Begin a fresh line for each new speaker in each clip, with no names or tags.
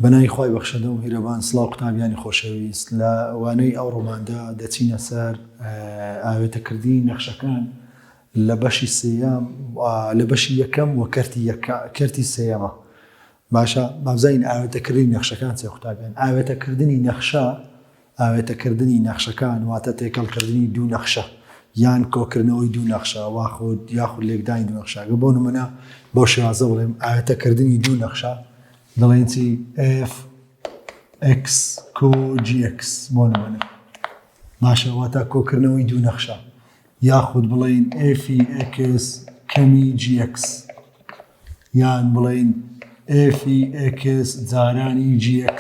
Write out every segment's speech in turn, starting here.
بەناوی خوای بەخشندە و میهرەبان سڵاو قوتابیانی خۆشەویست لە وانەی ئەوڕۆماندا دەچینە سەر ئاوێتەکردنی نەخشەکان لە بەشی سێیەم لە بەشی یەکەم و کەرتی یەکە کەرتی سێیەمە باشە بابزانین ئاوێتەکردنی نەخشەکان چیە قوتابیان ئاوێتەکردنی نەخشە ئاوێتەکردنی نەخشەکان واتە تێکەڵکردنی دوو نەخشە یان کۆکردنەوەی دوو نەخشە واخود یاخود لێکدانی دوو نەخشە گە بۆ نمونە بەو شێوازە بڵێم ئاوێتەکردنی دوو نەخشە دەڵێن چی F X کۆ GX بۆ نمونە باشە واتە کۆکردنەوەی دوو نەخشە یاخود بڵێین F X کەمی GX یان بڵێین F X جارانی GX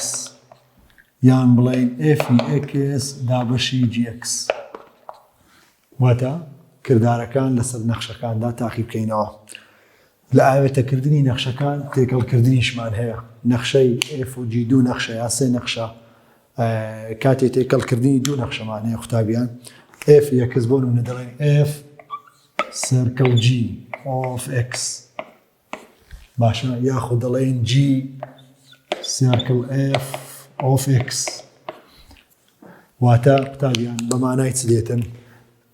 یان بڵێین F X دابەشی GX واتە کردارەکان لەسەر نەخشەکاندا تاقی بکەینەوە. لە ئاوێتەکردنی نەخشەکان تێکەڵکردنیشمان هەیە نەخشەی F و G دوو نەخشە یا سێ نەخشە کاتێ تێکەڵکردنی دوو نەخشەمان هەیە قوتابیان F X بۆ نمونە دەڵێن F circle G of X باشە یاخود دەڵێن G circle F of X واتە قوتابیان بە مانای چ دێتن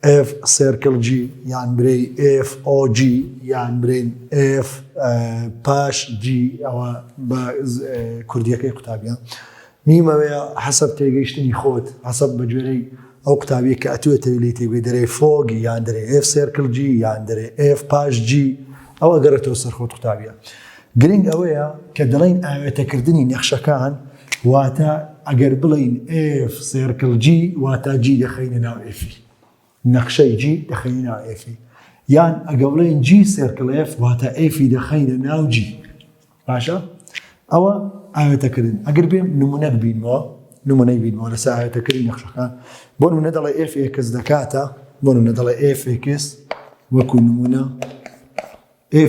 F circle G یان برێی F O G یان برێن F پاش G ئەوە بە کوردیەکەی قوتابیان میمەوەیە حەسەب تێگەیشتنی خۆت حەسەب بە گوێرەی ئەو قوتابیە کە ئەتوێتەوە لێی تێبگەی دەرێ فۆگ یان دەرێ F circle G یان دەرێ F پاش G ئەوە گەڕێتەوە سەر خۆت قوتابیە گرنگ ئەوەیە کە دەڵێین ئاوێتەکردنی نەخشەکان واتە ئەگەر بڵێین F circle G واتە G دەخەینە ناو F ی نەخشەی G دەخەینە ناو F ی یان ئەگە بڵێین G circle F واتە F ی دەخەینە ناو G باشە ئەوە ئاوێتەکردن ئەگەر بێم نمونەک بینمەوە نمونەی بینمەوە لەسەر ئاوێتەکردنی نەخشەکان بۆ نمونە دەڵێ F X دەکاتە بۆ نمونە دەڵێ F X وەکو نمونە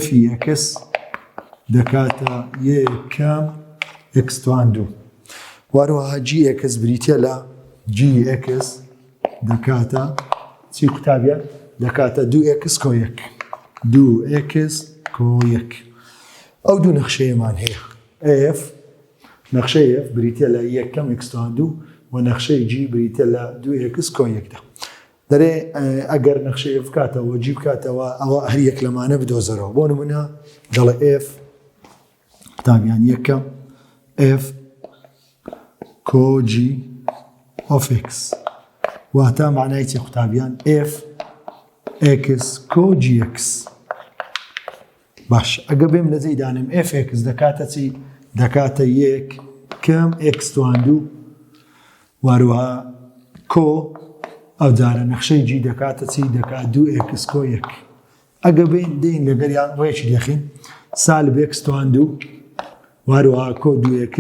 F X دەکاتە یەکەم X توان دوو واروەها G X بریتە لە G X دەکاتە چی قوتابیان دەکاتە دوو X کۆ یەک دوو X کۆ یەک ئەو دوو نەخشەیەمان هەیە F نەخشەی F بریتە لە یەکەم X توان دوو و نەخشەی G بریتە لە دوو X کۆ یەکدا دەرێ ئەگەر نەخشەی F بکاتەوە G بکاتەوە ئەوە هەر یەک لەمانە بدۆزەرەوە بۆ نمونە دەڵێ F قوتابیان یەکەم F کۆ G of X واتە معنای چی قوتابیان F X کۆ G X باش ئەگە بێم لە جێی دانێم F X دەکاتە چی دەکاتە یەک کەم X توان دوو واروها کۆ ئەو جارە نەخشەی G دەکاتە چی دەکات دوو X کۆ یەک ئەگە بین دێین لەگەریان ڕێکی دەخین سالب X توان دوو واروها کۆ دوو X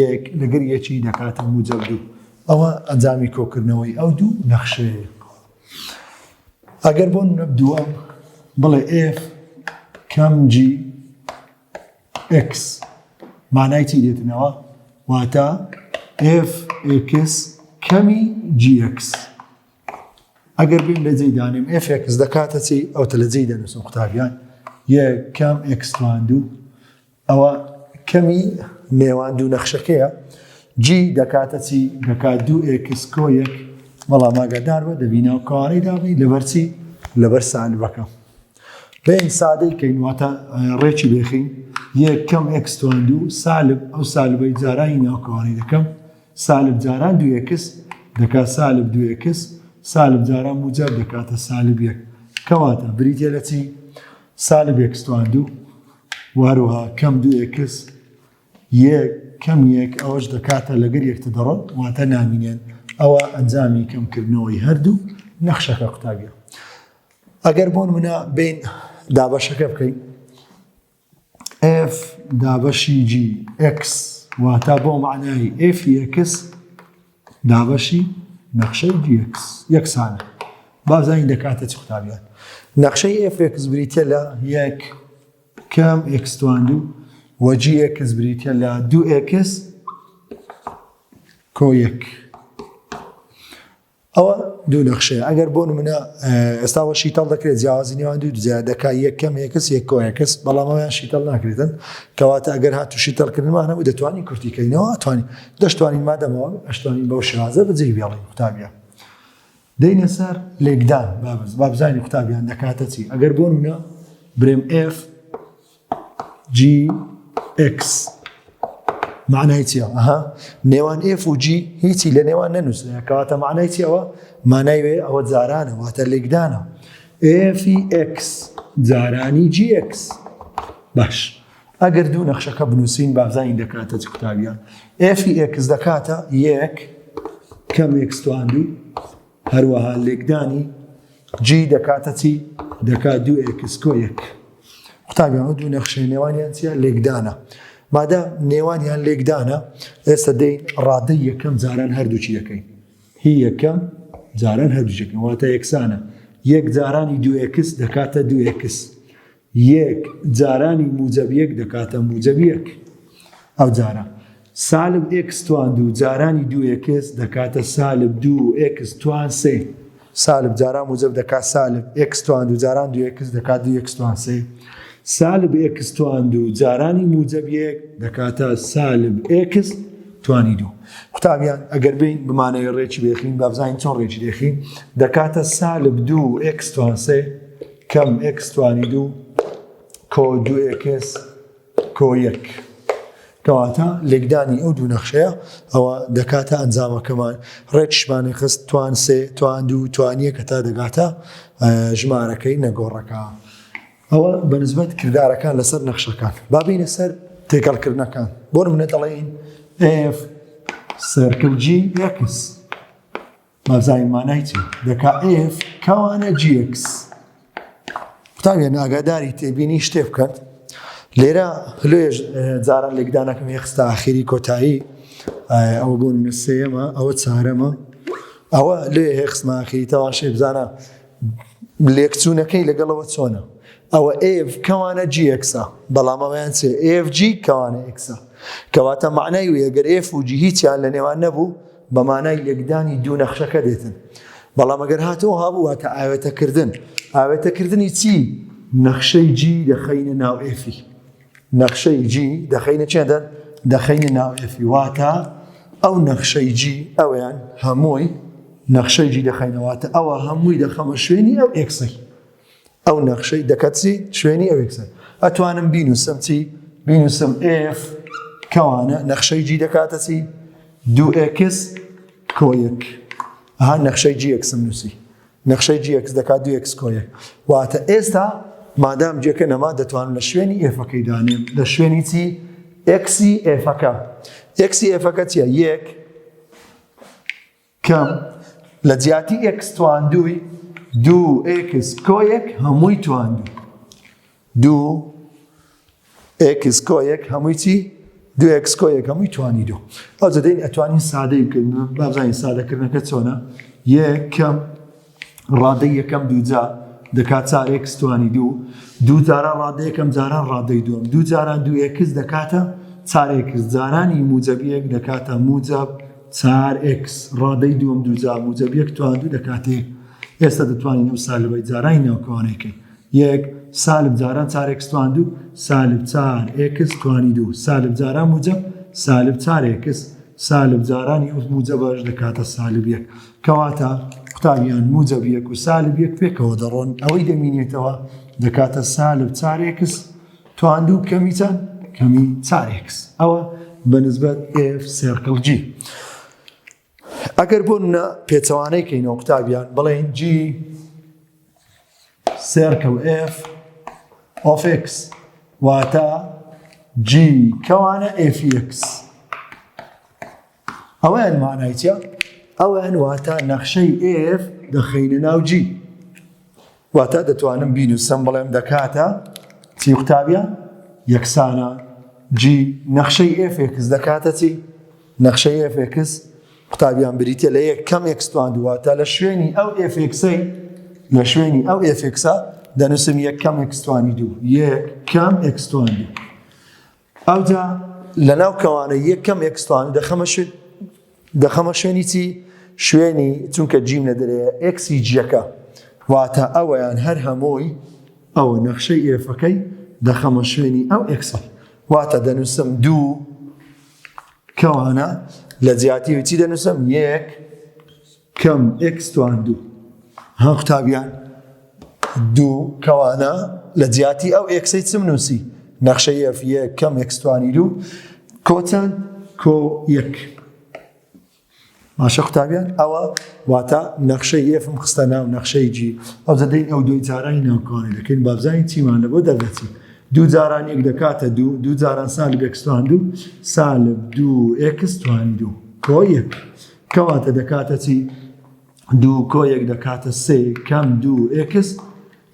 یەک لەگەر یەکی دەکاتە موجەب دوو ئەوە ئەنجامی کۆکردنەوەی ئەو دوو نەخشەیە ئەگەر بۆ نمونە دووەم بڵێ F کەم G X مانای چی دێتنەوە واتە F X کەمی G X ئەگەر بیم لە جێی دانێم F X دەکاتە چی ئەوتە لە جێی دەنووسم قوتابیان یەک کەم X توان دوو ئەوە کەمی نێوان دوو نەخشەکەیە G دەکاتە چی دەکات دوو X کۆ یەک بەڵام ئاگادار بە دەبی ناو کەوانەی دابنی لەبەر چی لەبەر سالبەکە بێن سادەی کەین واتە ڕێکی بێخین یەک کەم X توان دوو سالب ئەو سالبەی جارانی ناو کەوانەی دەکەم سالب جاران دوو X دەکات سالب دوو X سالب جاران موجب دەکاتە سالب یەک کەواتە بریتە لە چی سالب X توان دوو و هەروەها کەم دوو X یەک کەم یەک ئەوەش دەکاتە لەگەر یەکتر دەڕۆن واتە نامینێن ئەوە ئەنجامی کەمکردنەوەی هەردوو نەخشەکە قوتابیە ئەگەر بۆ نمونە بین دابەشەکە بکەین F دابەشی G X واتە بۆ معنای F X دابەشی نەخشەی G X یەکسانە بازانین دەکاتە چ قوتابیان نەخشەی F X بریتە لە یەک کەم X توان دوو و G X بریتە لە دوو X کۆ یەک. ئەوە دوو نەخشەیە ئەگەر بۆ نمونە ئێستاوە شیتەڵ دەکرێت جیاوازی نێوان دوو جیا دەکا یەکەم x یەک کۆ x بەڵام ئەویان شیتەڵ ناکرێتن کەواتە ئەگەر هاتو شیتەڵکردنمان هەبوو دەتوانین کورتیکەینەوە ئەتوانین دەشتوانین مادەمەوە ئەشتوانین بەو شێوازە بەجێی بێڵین قوتابیان دەینە سەر لێکدان بابزانی قوتابیان دەکاتە چی ئەگەر بۆ نمونە برێم F G X معنای چیە ئەها نێوان F و G هیچی لە نێوان نەنووسرا کەواتە معنای چی ئەوە مانای وێ ئەوە جارانە واتە لێکدانە F ی X جارانی G X باش ئەگەر دوو نەخشەکە بنووسین بابزانین دەکاتە چ قوتابیان F ی X دەکاتە یەک کەم X تواندوو هەروەها لێکدانی G دەکاتە چی؟ دەکات دوو X کۆ یەک. قوتابیان ئەو دوو نەخشەی نێوانیان چیە؟ لێکدانە. مادام نێوانیان لێکدانە ئێستا دێین ڕادەی یەکەم جاران هەردووکی دەکەین. هی یەکەم جاران هەردووکی دەکەین واتە یەکسانە. یەک جارانی دوو X دەکاتە دوو X. یەک جارانی موجەب یەک دەکاتە موجەب یەک. ئەو جارە سالب X توان دوو جارانی دوو X دەکاتە سالب دوو X توان سێ. سالب جاران موجەب دەکات سالب X توان دوو جاران دوو X دەکات دوو X توان سێ. سالب X توان دوو جارانی موجەب یەک دەکاتە سالب X توانی دوو. قوتابیان ئەگەر بین بمانەوێ ڕێکی بێخین با بزانین چۆن ڕێکی دێخین دەکاتە سالب دوو X توان سێ کەم X توانی دوو کۆ دوو X کۆ یەک کەواتە لێکدانی ئەو دوو نەخشەیە ئەوە دەکاتە ئەنجامەکەمان ڕێکشمانی خست توان سێ توان دوو توانیە کە تا دەگاتە ژمارەکەی نەگۆڕەکە ئەوە بەنسبەت کردارەکان لەسەر نەخشەکان بابینە سەر تێکەڵکردنەکان بۆ منە دەڵێین F circle G X بابزانین مانای چی دەکا F کەوانە G X قوتابیان ئاگاداری تێبینی شتێ بکەن لێرە لێژ جاران لێکدانەکەم هێخستە ئاخیری کۆتایی ئەوە بۆ منە سێیەمە ئەوە چارەمە ئەوە لێ هێخستمە ئاخیری تەواشێ بزانە لێکچوونەکەی لەگەڵەوە چۆنە ئەوە F کەوانە G X ە بەڵام ئەویان چێ F G کەوانە X ە کەواتە معنای وێ گەر F و G هیچیان لە نێوان نەبوو بە مانای لێکدانی دوو نەخشەکە دێتن. بەڵام ئەگەر هاتەوە هابوو واتە ئاوێتەکردن. ئاوێتەکردنی چی؟ نەخشەی G دەخەینە ناو F ی. نەخشەی G دەخەینە چێندەر؟ دەخەینە ناو F ی. واتە ئەو نەخشەی G ئەویان هەمووی نەخشەی G دەخەینە واتە ئەوە هەمووی دەخەمە شوێنی ئەو X ەی. ئەو نەخشەی دەکات چی؟ شوێنی ئەو X ە. ئەتوانم بینوسم چی؟ بینوسم F کەوانە نەخشەی G دەکاتە چی؟ دوو X کۆ یەک. ئەها نەخشەی G X م نووسی. نەخشەی G X دەکات دوو X کۆ یەک. واتە ئێستا مادام G ەکە نەما دەتوانم لە شوێنی F ەکەی دانێم. لە شوێنی چی؟ X ی F ەکە. X ی F ەکە چییە؟ یەک کەم لە جیاتی X تواندووی دوو X کۆ یەک هەمووی تواندوو دوو X کۆ یەک هەمووی چی دوو X کۆ یەک هەمووی توانی دوو ئەو دەین ئەتوانین سادەی بکەین بابزانین سادەکردنەکە چۆنە یەک کەم ڕادەی یەکەم دووجا دەکات چار X توانی دوو دوو جاران ڕادە یەکەم جاران ڕادەی دووەم دوو جاران دوو X دەکاتە چار X جارانی موجەب یەک دەکاتە موجەب چار X ڕادەی دووەم دووجا موجەب یەک توان دوو دەکاتە یەک ئێستا دەتوانین ئەو سالبەی جارانی ناوکەوانەکەی یەک سالب جاران چار X توان دوو سالب چار X توانی دوو سالب جاران موجەب سالب چار X سالب جارانی ئەو موجەبەش دەکاتە سالب یەک کەواتە قوتابیان موجەب یەک و سالب یەک پێکەوە دەڕۆن ئەوەی دەمینێتەوە دەکاتە سالب چار X توان دوو کەمی چەند کەمی چار X ئەوە بە نسبەت F circle G ئەگەر بۆ نمونە پێچەوانەی کەینەوە قوتابیان بڵێن G circle F of X واتە G کەوانە F X ئەوەیان مانای چیە؟ ئەویان واتە نەخشەی F دەخەینە ناو G واتە دەتوانم بینوسم بڵێم دەکاتە چی قوتابیان یەکسانە G نەخشەی F X دەکاتە چی نەخشەی F X قوتابیان بریتە لە یەک کەم X تواند واتە لە شوێنی ئەو F X ەی لە شوێنی ئەو F X ە دەنووسم یەک کەم X توانی دوو یەک کەم X توان دوو ئەوجا لەناو کەوانە یەک کەم X توان دەخەمە شوێن دەخەمە شوێنی چی؟ شوێنی چونکە G م لە دەرێ x ی G ەکە واتە ئەوەیان هەر هەمووی ئەوە نەخشەی F ەکەی دەخەمە شوێنی ئەو x ە واتە دەنووسم دوو کەوانە لە جیاتی چی دەنووسم یەک کەم x توان دوو ها قوتابیان دوو کەوانە لە جیاتی ئەو x ەی چم نووسی نەخشەی F یەک کەم x توانی دوو کۆ چەند کۆ یەک باشە قوتابیان ئەوە واتە نەخشەی F م خستە ناو نەخشەی G ئەو دەدەین ئەو دوی جارانی ناوکانی دەکەین بابزانین چیمان لە بۆ دەردەچی دوو جاران یەک دەکاتە دوو دوو جاران سالب x توان دوو سالب دوو x توان دوو کۆ یەک کەواتە دەکاتە چی؟ دوو کۆ یەک دەکاتە سێ کەم دوو x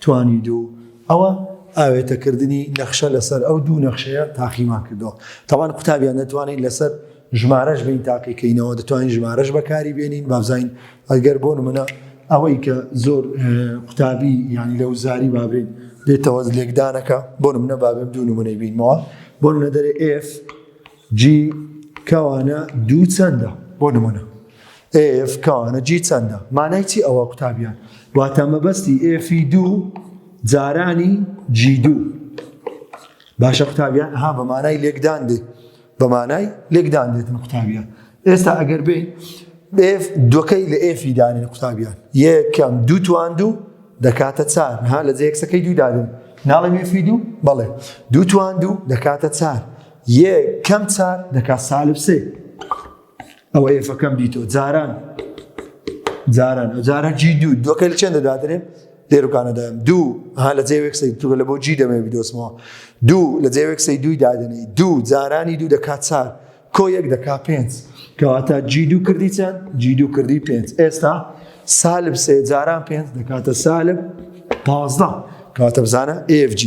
توانی دوو. ئەوە ئاوێتەکردنی نەخشە لەسەر ئەو دوو نەخشەیە تاقیمان کردەوە. تاوان قوتابیان دەتوانین لەسەر ژمارەش بین تاقیکەینەوە دەتوانین ژمارەش بەکاری بێنین بابزانین ئەگەر بۆ نمونە ئەوەی کە زۆر قوتابی یانی لە وزاری بابرین دێتەوە لێکدانەکە بۆ نمونە بابێم دوو نمونەی بینمەوە بۆ نمونە دەرێ F G کەوانە دوو چەندە؟ بۆ نمونە F کەوانە G چەندە؟ مانای چی ئەوە قوتابیان؟ واتە مەبەستی F ی دوو جارانی G دوو. باشە قوتابیان ها بە مانای لێکدان دێ بە مانای لێکدان دێتن قوتابیان ئێستا ئەگەر بێ F دووەکەی لە F ی دانێن قوتابیان یەکەم دوو توان دوو دەکاتە چار ها لە جێ x ەکەی دوو دادن ناڵێم F ی دوو بەڵێ دوو توان دوو دەکاتە چار یەک کەم چار دەکات سالب سێ ئەوە F ەکەم دیتۆ جاران جاران ئەو جارە G دوو دووەکە لە چەندە دادرێن لێرەکانە دایم دوو ها لە جێوێک سەی دووە لە بۆ G دەمێ بدۆزمەوە دوو لە جێوێک سەی دووی دادنێ دوو جارانی دوو دەکات چار کۆ یەک دەکا پێنج کەواتە G دوو کردی چەند G دوو کردی پێنج ئێستا سالب سێ جاران پێنج دەکاتە سالب 15 کەواتە بزانە FG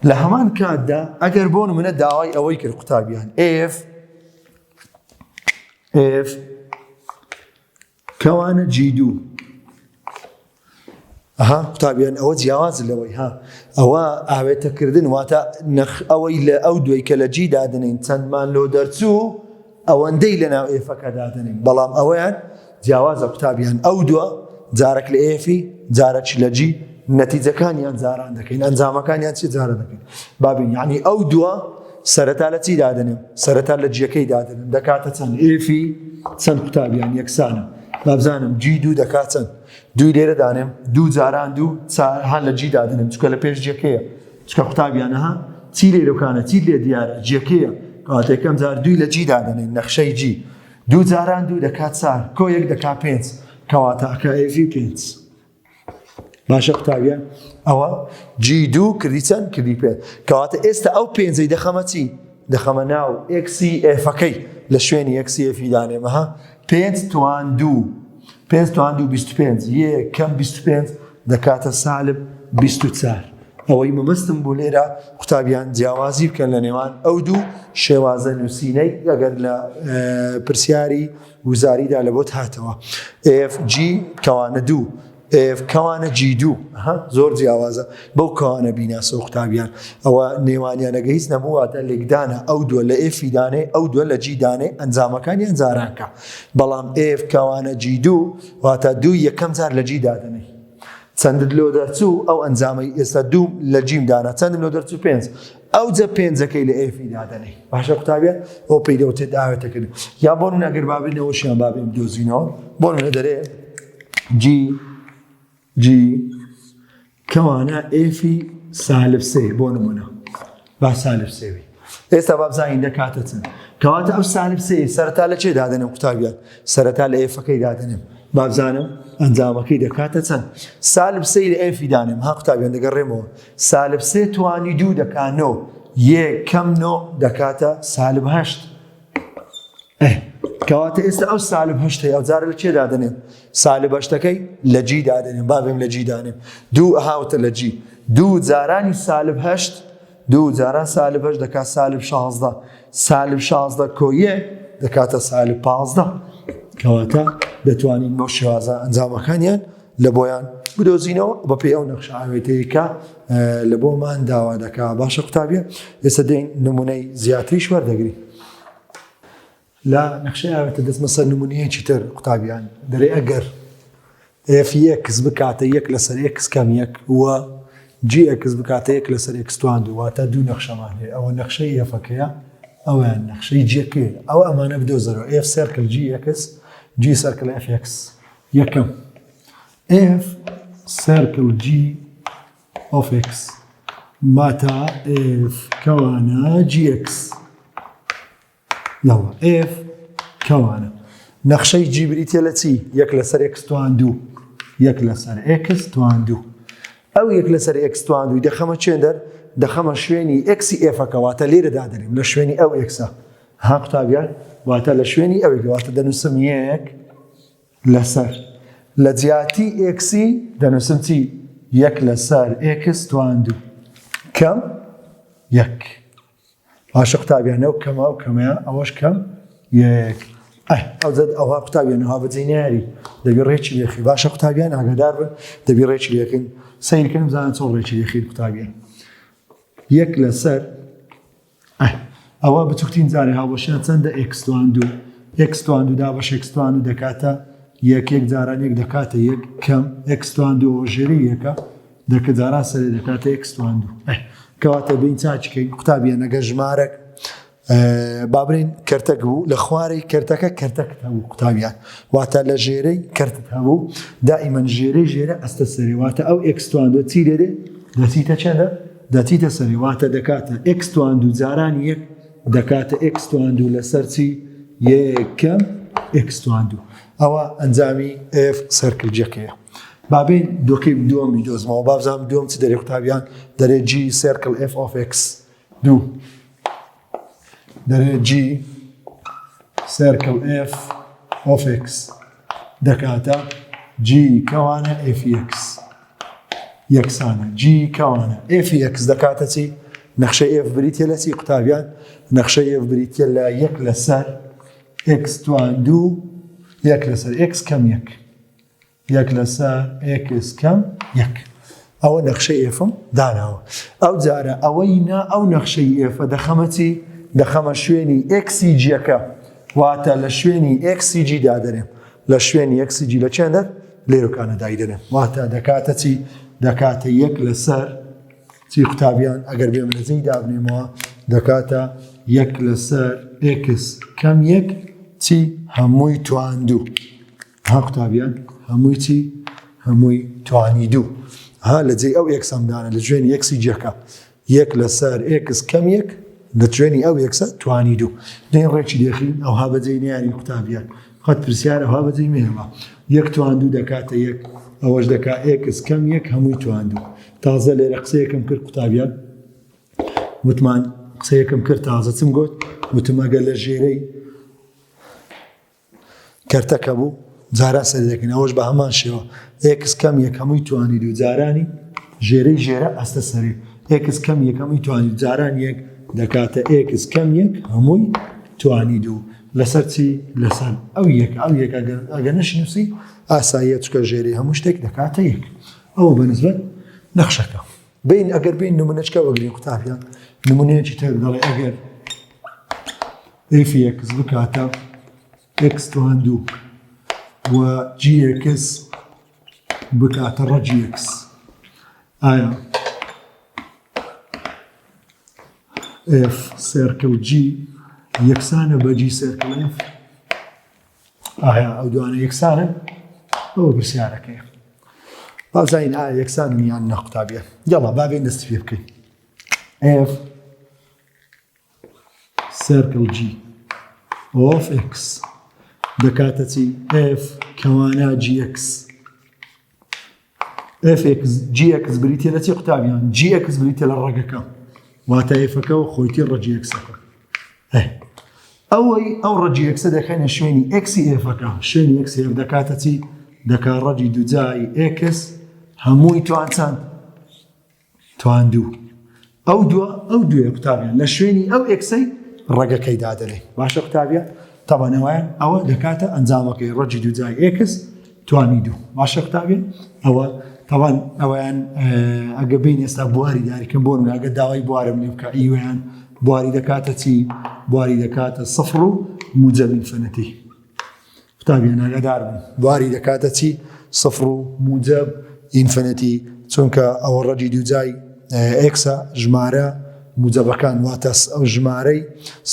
لە هەمان کاتدا ئەگەر بۆ نمونە داوای ئەوەی کرد قوتابیان F F کەوانە G دوو ئەها قوتابیان ئەوە جیاواز لەوەی ها ئەوە ئاوێتەکردن واتە نەخ ئەوەی لە ئەو دوای کە لە G دادنین چەندمان لۆ دەرچوو ئەوەندەی لە ناو F ەکە دادەنێین بەڵام ئەوەیان جیاوازە قوتابیان ئەو دووە جارەک لە F ی جارەکی لە G نەتیجەکانیان جاران دەکەین ئەنجامەکانیان چی جارە دەکەین بابین یعنی ئەو دووە سەرەتا لە چی دادەنێم سەرەتا لە G ەکەی دادەنم دەکاتە چەند F ی چەند قوتابیان یەکسانە بابزانم G دوو دەکات چەند دووی لێرە دانێم دوو جاران دوو هان لە G دادەنێم چکە لە پێش G ەکەیە چکە قوتابیانە ها چی لێرەکانە چی لێ دیارە G ەکەیە کەواتە یەکەم جار دووی لە G دادەنێین نەخشەی G دوو جاران دوو دەکات چار کۆ یەک دەکات پێنج کەواتە ئەکا F ی پێنج باشە قوتابیان ئەوە G دوو کردی چەند کردی پێ کەواتە ئێستا ئەو پێنجەی دەخەمە چی دەخەمە ناو x ی F ەکەی لە شوێنی x ی F ی دانێمەها پێنج توان دوو پێنج توان دوو 25 یە کەم 25 دەکاتە سالب 24 ئەوەی مەبەستم بوو لێرە قوتابیان جیاوازی بکەن لە نێوان ئەو دوو شێوازە نووسینەی ئەگەر لە پرسیاری وزاریدا لە بۆت هاتەوە FG کەوانە دوو F کەوانە G دوو زۆر جیاوازە بەو کەوانە بیناسە قوتابیان ئەوە نێوانیانەگە هیچ نەبوواتە لێکدانە ئەو دووە لە F ی دانێ ئەو دووە لە G دانێ ئەنجامەکانیان جارانکە بەڵام F کەوانە G دوو واتە دوو یەکەم جار لە G دادەنێ چەندت لۆ دەرچوو ئەو ئەنجامەی ئێستا دوو لە G م دانا چەندم لۆ دەرچوو پێنج ئەوجە پێنجەکەی لە F ی دادەنێی باشە قوتابیان ئەو پێی دەوتێت ئاوێتەکردن یا بۆ من ئەگەر بابین ئەوەشیان بابین دۆزینەوە بۆ من دەرێ G G کەوانە F ی سالب سێ بۆ نمونە با سالب سێوی ئێستا با بزانین دەکاتە چەند کەواتە ئەو سالب سێ سەرەتا لە چێ دادەنێم قوتابیان سەرەتا لە F ەکەی دادەنێم با بزانم ئەنجامەکەی دەکاتە چەند سالب سێ لە F ی دانێم ها قوتابیان دەگەڕێمەوە سالب سێ توانی دوو دەکا نۆ یە کەم نۆ دەکاتە سالب هەشت کەواتە ئێستا ئەو سالب هەشتەی ئەو جارە لە چێ دادەنێم سالب هەشتەکەی لە G دادەنێم بابێم لە G دانێم دوو هاوتە لە G دوو جارانی سالب هەشت دوو جاران سالب هەشت دەکات سالب 16 سالب 16 کۆیە دەکاتە سالب 15 کەواتە دەتوانین بەو شێوازە ئەنجامەکانیان لە بۆیان بدۆزینەوە بەپێی ئەو نەخشە ئاوێتەیە کە لە بۆمان داوا دەکا باشە قوتابیە ئێستا دێین نمونەی زیاتریش وەردەگرین. لە نەخشەی ئاوێتە دەچمە سەر نمونەیەکی تر قوتابیان دەرێ ئەگەر f x بکاتە یەک لەسەر x کەم یەک و g x بکاتە یەک لەسەر x توان دوو واتە دوو نەخشەمان هەیە ئەوە نەخشەی f ەکەیە ئەویان نەخشەی g ەکەیە ئەوە ئەمانە بدۆزەرەوە f circle g x g circle f x یەکەم f circle g of x ماتا f کەوانە g x یاڵا f کەوانە. نەخشەی g بریتە لە چی؟ یەک لەسەر x توان دوو یەک لەسەر x توان دوو ئەو یەک لەسەر x توان دووی دەخەمە چێندەر دەخەمە شوێنی x ی f ەکە واتە لێرە دادەنێم لە شوێنی ئەو x ە ها قوتابیان واتە لە شوێنی ئەوێک واتە دەنووسم یەک لەسەر لە جیاتی x ی دەنووسم چی یەک لەسەر x توان دوو کەم یەک باشە قوتابیان ئەو کەمە ئەو کەمەیە ئەوەش کەم یەک ئەه ئەو ئەوها قوتابیان ئەوها بەجێ ناری دەبی ڕێکی لێخی باشە قوتابیان ئاگادار بن دەبی ڕێکی لێکن سەیرکەن بزانن چۆن ڕێکی لێخین قوتابیان یەک لەسەر ئەوە بچووکترین جارێ هاوبەشیان چەندە x توان دوو x توان دوو دابەش x توان دوو دەکاتە یەک یەک جاران یەک دەکاتە یەک کەم x توان دوو ئەوە ژێری یەکە دەکە جاران سەرێ دەکاتە x توان دوو کەواتە بین چاچکەین قوتابیان ئەگەر ژمارەک با بڵێین کەرتەک بوو لە خوارەی کەرتەکە کەرتەکت هەبوو قوتابیان واتە لە ژێرەی کەرتت هەبوو دائیمەن ژێرەی ژێرە ئەستە سەرێ واتە ئەو x توان دوو چی لێدێ دەچیتە چەندە دەچیتە سەرێ واتە دەکاتە x توان دوو جاران یەک دەکاتە x توان دوو لەسەر چی یەکەم x توان دوو ئەوە ئەنجامی f circle g ەکەیە. با بێین دۆکەی دووەم بیدۆزمەوە با بزانم دووەم چ دەرێ قوتابیان دەرێ g circle f of x دوو دەرێ g circle f of x دەکاتە g کەوانە f x یەکسانە g کەوانە f x دەکاتە چی نەخشە f بریتە لە چی قوتابیان نەخشە f بریتە لە یەک لەسەر x توان دوو یەک لەسەر x کەم یەک یەک لەسەر x کەم یەک ئەوە نەخشەی f م داناوە ئەو جارە ئەوەی نا ئەو نەخشەی f ە دەخەمە چی دەخەمە شوێنی x ی g ەکە واتە لە شوێنی x ی g دادەنێم لە شوێنی x ی g لە چێندەر لێرەکانە دایدەنێم واتە دەکاتە چی دەکاتە یەک لەسەر چی قوتابیان ئەگەر بێم لە جێی دابنێمەوە دەکاتە یەک لەسەر x کەم یەک چی هەمووی تواندوو ها قوتابیان هەمووی چی هەمووی توانی دوو ها لە جێی ئەو x ەم دانە لە جوێنی x ی g ەکە یەک لەسەر x کەم یەک لە جوێنی ئەو x ە توانی دوو دێن ڕێکی دێخین ئەوها بەجێی نیاری قوتابیان قەت پرسیار ئەوها بەجێی مێڵە یەک توان دوو دەکاتە یەک ئەوەش دەکا x کەم یەک هەمووی توان دوو تازە لێرە قسەیەکم کرد قوتابیان وتمان قسەیەکم کرد تازە چم گوت وتم ئەگەر لە ژێرەی کەرتەکە بوو جارا سەری دەکەین ئەوەش بە هەمان شێوە x کەم یەک هەمووی توانی دوو جارانی ژێرەی ژێرە ئەستە سەری x کەم یەک هەمووی توانی جاران یەک دەکاتە x کەم یەک هەمووی توانی دوو لەسەر چی لەسەر ئەو یەک ئەو یەک ئەگەر نەشنووسی ئاساییە چکە ژێرەی هەموو شتێک دەکاتە یەک ئەوە بەنسبەت نەخشەکە بین ئەگەر بین نمونەچکە وەگرین قوتابیان نمونەیەکی تر دەڵێ ئەگەر f x بکاتە x توان دوو و g x بکاتە ڕەجی x ئایا f circle g یەکسانە بە g circle f ئایا ئەو دوانە یەکسانن ئەوە پرسیارەکەیە بازین ئایا یەکسانن یان نە قوتابیە یاڵا بابین دەستی پێ بکەین F circle G of X دەکاتە چی F کەوانە GX FX GX بریتە لە چی قوتابیان GX بریتە لە ڕەگەکە واتە F ەکە و خۆیتی ڕەگی X ەکە ئەوەی ئەو ڕەگی X ە دەخەینە شوێنی x ی f ەکە شوێنی x ی F دەکاتە چی دەکا ڕەگی دووجای x هەمووی توان چەند توان دوو ئەو دووە ئەو دوێ قوتابیان لە شوێنی ئەو x ەی ڕەگەکەی دادەنێ باشە قوتابیان تەبعەن ئەویان ئەوە دەکاتە ئەنجامەکەی ڕەگی دووجای x توانی دوو باشە قوتابیان ئەوە تەبعەن ئەویان ئەگە بین ئێستا بواری دیاریکەم بۆ نمونە ئەگە داوای بوارم لێ بکە ئیوەیان. بواری دەکاتە چی؟ بواری دەکاتە سفر و موجەب infinity. قوتابیان ئاگادار بن بواری دەکاتە چی؟ سفر و موجەب infinity چونکە ئەوە ڕەجی دووجای x ە ژمارە موجەبەکان واتە ئەو ژمارەی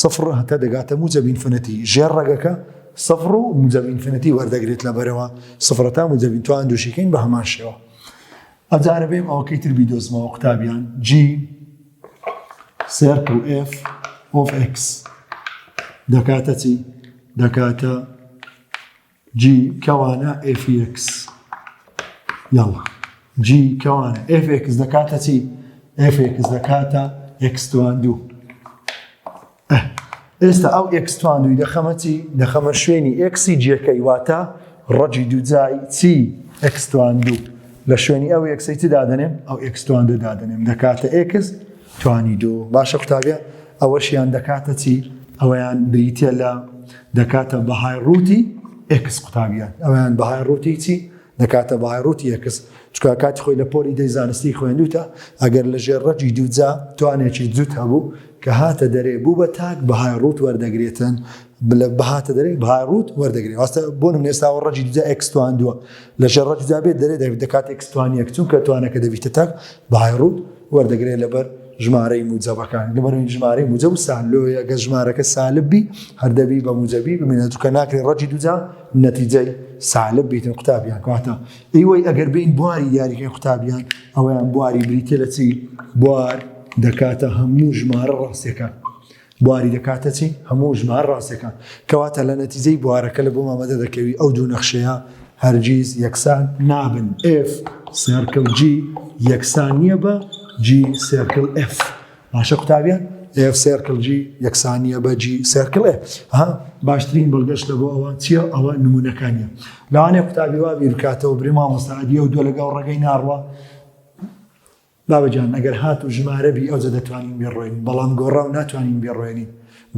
سفر هەتا دەگاتە موجەب infinity ژێر ڕەگەکە سفر و موجەب infinity وەردەگرێت لەبەرەوە سفرە تا موجەبین توان دووشیکەین بە هەمان شێوە ئەجارە بێم ئەوەکەی تر بیدۆزمەوە قوتابیان g circle f of x دەکاتە چی؟ دەکاتە g کەوانە f x یاڵا g کەوانە f x دەکاتە چی؟ f x دەکاتە x توان دوو ئێستا ئەو x تواندووی دەخەمە چی؟ دەخەمە شوێنی x ی جێکەی واتە ڕەجی دووجای چی؟ x تواندوو لە شوێنی ئەو x ەی چ دادەنێم؟ ئەو x تواندوو دادەنێم دەکاتە x توانی دوو باشە قوتابیان ئەوەشیان دەکاتە چی؟ ئەوەیان بریتە لە دەکاتە بەهای ڕووتی x قوتابیان ئەویان بەهای ڕووتی چی؟ دەکاتە بەهای ڕووتی x چونکە کاتی خۆی لە پۆلی دەی زانستی خوێندوتە ئەگەر لە ژێر ڕەجی دووجا توانێکی جووت هەبوو کە هاتە دەرێ بوو بە تاک بەهای ڕووت وەردەگرێتن لە بەهاتە دەرێ بەهای ڕووت وەردەگرێ واستە بۆ نمونە ئێستا ڕەجی دووجا x توان دووە لە ژێر ڕەجی دووجا بێت دەرێ دەکات x توان یەک چونکە توانەکە دەبیتە تاک بەهای ڕووت وەردەگرێت لەبەر ژمارەی موجەبەکان لەبەر ژمارەی موجەب و سالۆیە گەر ژمارەکە سالب بی هەر دەبی بە موجەبی بمێنێت چونکە ناکرێت ڕەجی دووجا نەتیجەی سالب بیتن قوتابیان کەواتە ئیوەی ئەگەر بین بواری دیاریکەی قوتابیان ئەوەیان بواری بریتە لە چی بوار دەکاتە هەموو ژمارە ڕاستیەکان بواری دەکاتە چی؟ هەموو ژمارە ڕاستەکان. کەواتە لە نەتیجەی بوارەکە لە بۆ مامەدە دەکەوی ئەو دوو نەخشەیە هەرگیز یەکسان نابن. F circle G یەکسان نییە بە G circle F. باشە قوتابیان؟ F circle G یەکسان نییە بە G circle F. ها باشترین بەڵگەش لە بۆ ئەوە چییە؟ ئەوە نمونەکانیە. لەوانەیە قوتابی وا بیر بکاتەوە برێ مامۆستا ئەدی ئەو دووە لەگەڵ ڕێگەی ناڕوا. بابە گیان ئەگەر هاتوو ژمارە بی ئەوجە دەتوانین بیڕۆین بەڵام گۆڕاو ناتوانین بیڕۆێنین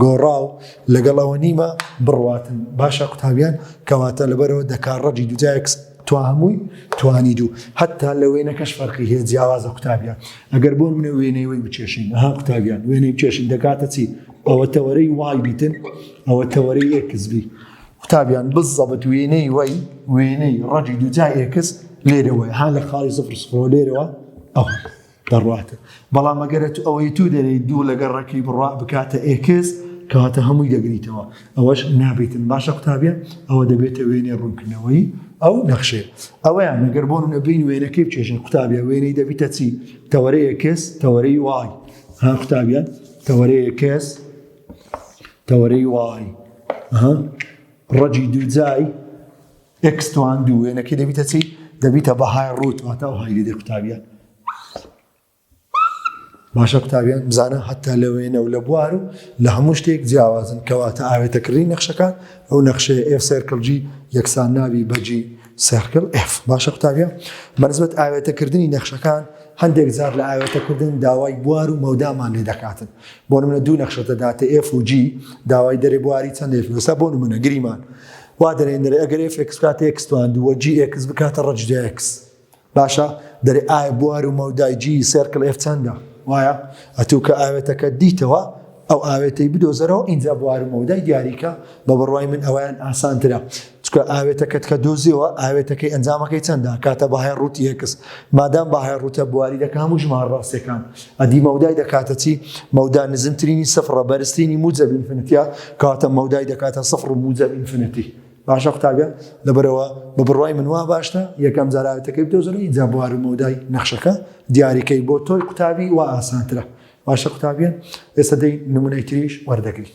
گۆڕاو لەگەڵ ئەوە نیمە بڕواتن باشە قوتابیان کەواتە لەبەرەوە دەکار ڕەجی دوجا x توا هەمووی توانی دوو هەتا لە وێنەکەش فەرقی هەیە جیاوازە قوتابیان ئەگەر بۆ منە وێنەی وەی بچێشین ها قوتابیان وێنەی بچێشین دەکاتە چی ئەوە تەوەرەی y بیتن ئەوە تەوەرەی x بی قوتابیان بزەبت وێنەی وەی وێنەی ڕەجی دووجای x لێرەوەی ها لە خاڵی زفر سفرەوە لێرەوە ئەو دەڕواتە بەڵام ئەگەرە تو ئەوەی تو دەرێی دوو لەگەڵ ڕەکی بڕوا بکاتە x کەواتە هەمووی دەگریتەوە ئەوەش نابیتن باشە قوتابیان ئەوە دەبێتە وێنەی ڕوونکردنەوەی ئەو نەخشەیە ئەوەیان ئەگەر بۆ نەبین وێنەکەی بچێژن قوتابیان وێنەی دەبیتە چی تەوەرەی x تەوەرەی y ها قوتابیان تەوەرەی x تەوەرەی y ڕەجی دووجای x توان دوو وێنەکەی دەبیتە چی؟ دەبیتە بەهای ڕووت واتە ئەو های لێ قوتابیان باشە قوتابیان بزانە هەتا لە وێنە و لە بوار و لە هەموو شتێک جیاوازن کەواتە ئاوێتەکردنی نەخشەکان ئەو نەخشەیە F circle G یەکسان نابی بە G circle F باشە قوتابیان بەنسبەت ئاوێتەکردنی نەخشەکان هەندێک جار لە ئاوێتەکردن داوای بوار و مەودامان لێ دەکاتن بۆ نمونە دوو نەخشە دەداتە F و G داوای دەرێ بواری چەند F ئێستا بۆ نمونە گریمان وا دەرێن دەرێ ئەگەر F x بکاتە x توان دووە G x بکاتە ڕەج x باشە دەرێ ئایا بوار و مەودای G circle F چەندە وایە ئەتوو کە ئاوێتەکە دیتەوە ئەو ئاوێتەی بدۆزەرەوە ئینجا بوار و مەودای دیاریکە بە بڕوای من ئەویان ئاسانترە چونکە ئاوێتەکەت کە دۆزیەوە ئاوێتەکەی ئەنجامەکەی چەندە کاتە بەهای ڕووتی x مادام بەهای ڕووتە بواری دەکە هەموو ژمارە ڕاستەکان ئەدی مەودای دەکاتە چی مەودا نزمترینی سفرە بەرزترینی موجەب infinity ە کەواتە مەودای دەکاتە سفر و موجەب infinity باشە قوتابیان لەبەرەوە بە بڕوای من وا باشتە یەکەم جار ئاوێتەکەی بدۆزەرەوە ئینجا بوار و مەودای نەخشەکە دیاریکەی بۆ تۆی قوتابی وا ئاسانترە باشە قوتابیان ئێستا دەی نمونەی تریش وەردەگرین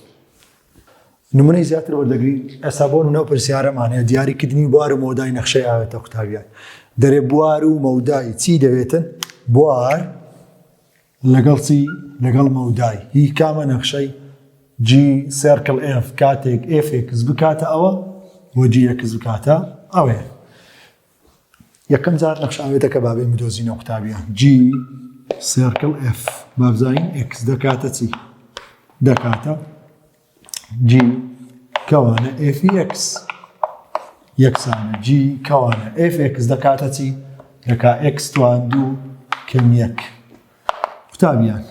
نمونەی زیاتر وەردەگرین ئێستا بۆ نمونە پرسیارەمان هەیە دیاریکردنی بوار و مەودای نەخشەی ئاوێتە قوتابیان دەرێ بوار و مەودای چی دەوێتن بوار لەگەڵ چی لەگەڵ مەودای هی کامە نەخشەی G circle F کاتێک F x بکاتە ئەوە و G x بکاتە ئەوەیە یەکەم جار نەخشە ئاوێتەکە با بێین بدۆزینەوە قوتابیان G circle F با بزانین x دەکاتە چی دەکاتە G کەوانە F x یەکسانە G کەوانە F x دەکاتە چی دەکا x توان دوو کەم یەک قوتابیان.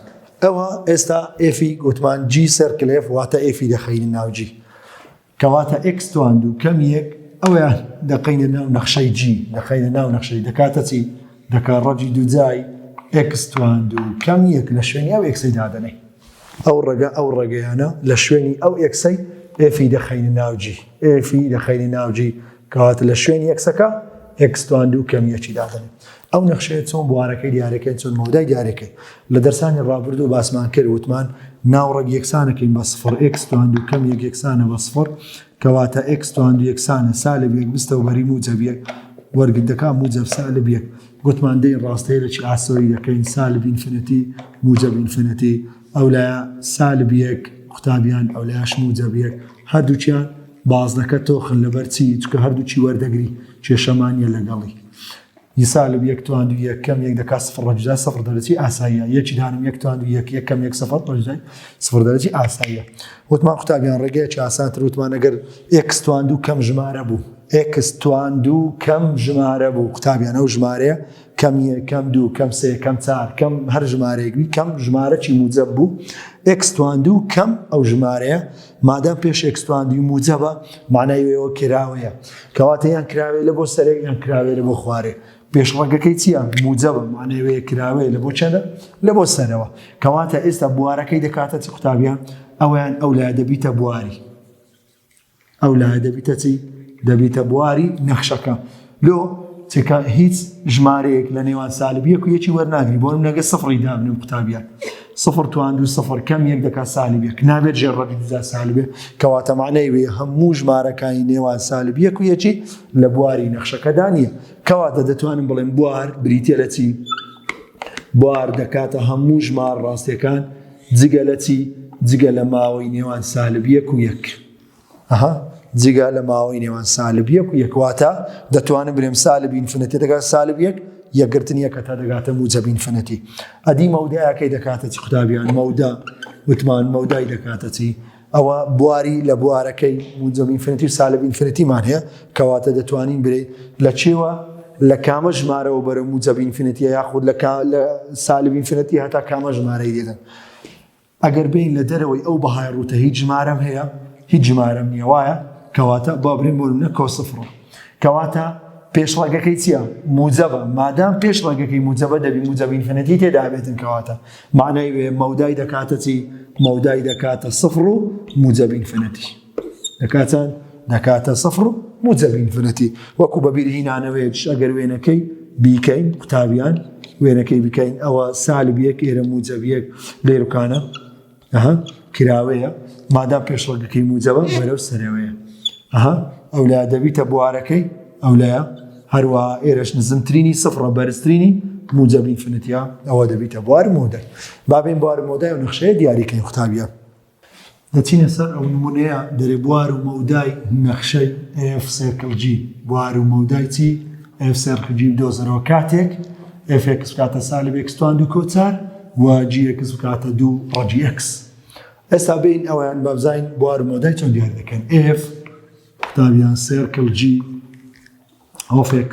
ئەوە ئێستا F ی گوتمان G circle F واتە F ی دەخەینە ناو G. کەواتە X تواندوو کەم یەک ئەویان دەقەینە ناو نەخشەی G دەخەینە ناو نەخشەی دەکاتە چی؟ دەکا ڕەگی دووجای X تواندوو کەم یەک لە شوێنی ئەو X ەی دادەنێی. ئەو ڕەگە ئەو ڕەگەیانە لە شوێنی ئەو X ەی F ی دەخەینە ناو G F ی دەخەینە ناو G کەواتە لە شوێنی X ەکە X تواندوو کەم یەکی دادەنێ. ئەو نەخشەیە چۆن بوارەکەی دیارەکەین چۆن مەودای دیارەکەی لە دەرسانی ڕابردوو باسمان کرد وتمان ناو ڕەگ یەکسانەکەین بە سفر X تواندوو کەم یەک یەکسانە بە سفر کەواتە X تواندوو یەکسانە سالب یەک بستەوە بەری موجەب یەک وەرگر دەکا موجەب سالب یەک گوتمان دێین ڕاستەیەکی ئاسۆیی دەکەین سالب infinity موجەب infinity ئەولایە سالب یەک قوتابیان ئەولایەش موجەب یەک هەردووکیان بازنەکە تۆخن لەبەر چی چونکە هەردووکی وەردەگری کێشەمان نییە لەگەڵی ی سالب یەک تواند و یەک کەم یەک دەکات سفر ڕەجدا سفر دەرەجی ئاساییە یەکی دانم یەک تواند و یەک یەک کەم یەک سفر ڕەجدای سفر دەرەجی ئاساییە وتمان قوتابیان ڕێگەیەکی ئاسانتر وتمان ئەگەر X تواند و کەم ژمارە بوو X تواند و کەم ژمارە بوو قوتابیان ئەو ژمارەیە کەم یەک کەم دوو کەم سێ کەم چار کەم هەر ژمارەیەک بی کەم ژمارەی موجەب بوو X تواند و کەم ئەو ژمارەیە مادام پێش X تواندوی موجەبە معنای وێوە کراوەیە کەواتە یان کراوەیە لە بۆ سەرێک یان کراوەیە لە بۆ خوارێ پێش ڕەگەکەی چییە موجەبە معنای وێ کراوەیە لە بۆ چەندە لە بۆ سەرەوە کەواتە ئێستا بوارەکەی دەکاتە چی قوتابیان ئەویان ئەو لای دەبیتە بواری ئەو لایە دەبیتە چی؟ دەبیتە بواری نەخشەکە. لۆ؟ چونکە هیچ ژمارەیەک لە نێوان سالب یەک و یەکی وەرناگری بۆ نمونە گەر سفری دابنێم قوتابیان سفر تواند و سفر کەم یەک دەکات سالب یەک نابێت ژێر ڕەگی دوجا سالب بێ کەواتە معنای وێ هەموو ژمارەکانی نێوان سالب یەک و یەکی لە بواری نەخشەکەدا نییە کەواتە دەتوانم بڵێم بوار بریتە لە چی بوار دەکاتە هەموو ژمار ڕاستیەکان جگە لە چی؟ جگە لە ماوەی نێوان سالب یەک و یەک. ئەها جگە لە ماوەی نێوان سالب یەک و یەک واتە دەتوانم برێم سالب infinity دەگات سالب یەک یەکگرتن یەکە تا دەگاتە موجەب infinity ئەدی مەودایەکەی دەکاتە چی قوتابیان مەودا وتمان مەودای دەکاتە چی ئەوە بواری لە بوارەکەی موجەب infinity و سالب infinity مان هەیە کەواتە دەتوانین برێ لە چێوە لە کامە ژمارەوە بەرە موجەب infinity یاخود لە لە سالب infinity هەتا کامە ژمارەی دێتن ئەگەر بین لە دەرەوەی ئەو بەهای ڕووتە هیچ ژمارەم هەیە هیچ ژمارەم نییە وایە کەواتە با برێن بۆ نمونە کۆ سفرە کەواتە پێش ڕەگەکەی چییە موجەبە مادام پێش ڕەگەکەی موجەبە دەبی موجەب infinity تێدا بێتن کەواتە معنای وێ مەودای دەکاتە چی مەودای دەکاتە سفر و موجەب infinity دەکاتە دەکاتە سفر و موجەب infinity وەکو بەبیر هینانەوەیەکش ئەگەر وێنەکەی بیکەین قوتابیان وێنەکەی بکەین ئەوە سالب یەک ئێرە موجەب یەک لێرکانە ئەها کراوەیە مادام پێشڕەگەکەی موجەبە بەرەو سەرەوەیە ئەها ئەولا دەبیتە بوارەکەی ئەولایە هەروە ئێرەش نزمترینی سفرە بەرزترینی موجەب infinity ە ئەوە دەبیتە بوار مەودای بابین بوار مەودای و نەخشەیە دیاریکەین قوتابیان دەچینە سەر ئەو نمونەیە دەرێ بوار و مەودای نەخشەی F circle G بوار و مەودای چی F circle G بدۆزەرەوە کاتێک F X بکاتە سالب X توان دوو کۆ چار و G X بکاتە دوو ڕەگی X ئێستا بین ئەویان بابزانین بوار و مەودای چۆن دیاری دەکەن F قوتابیان circle G of X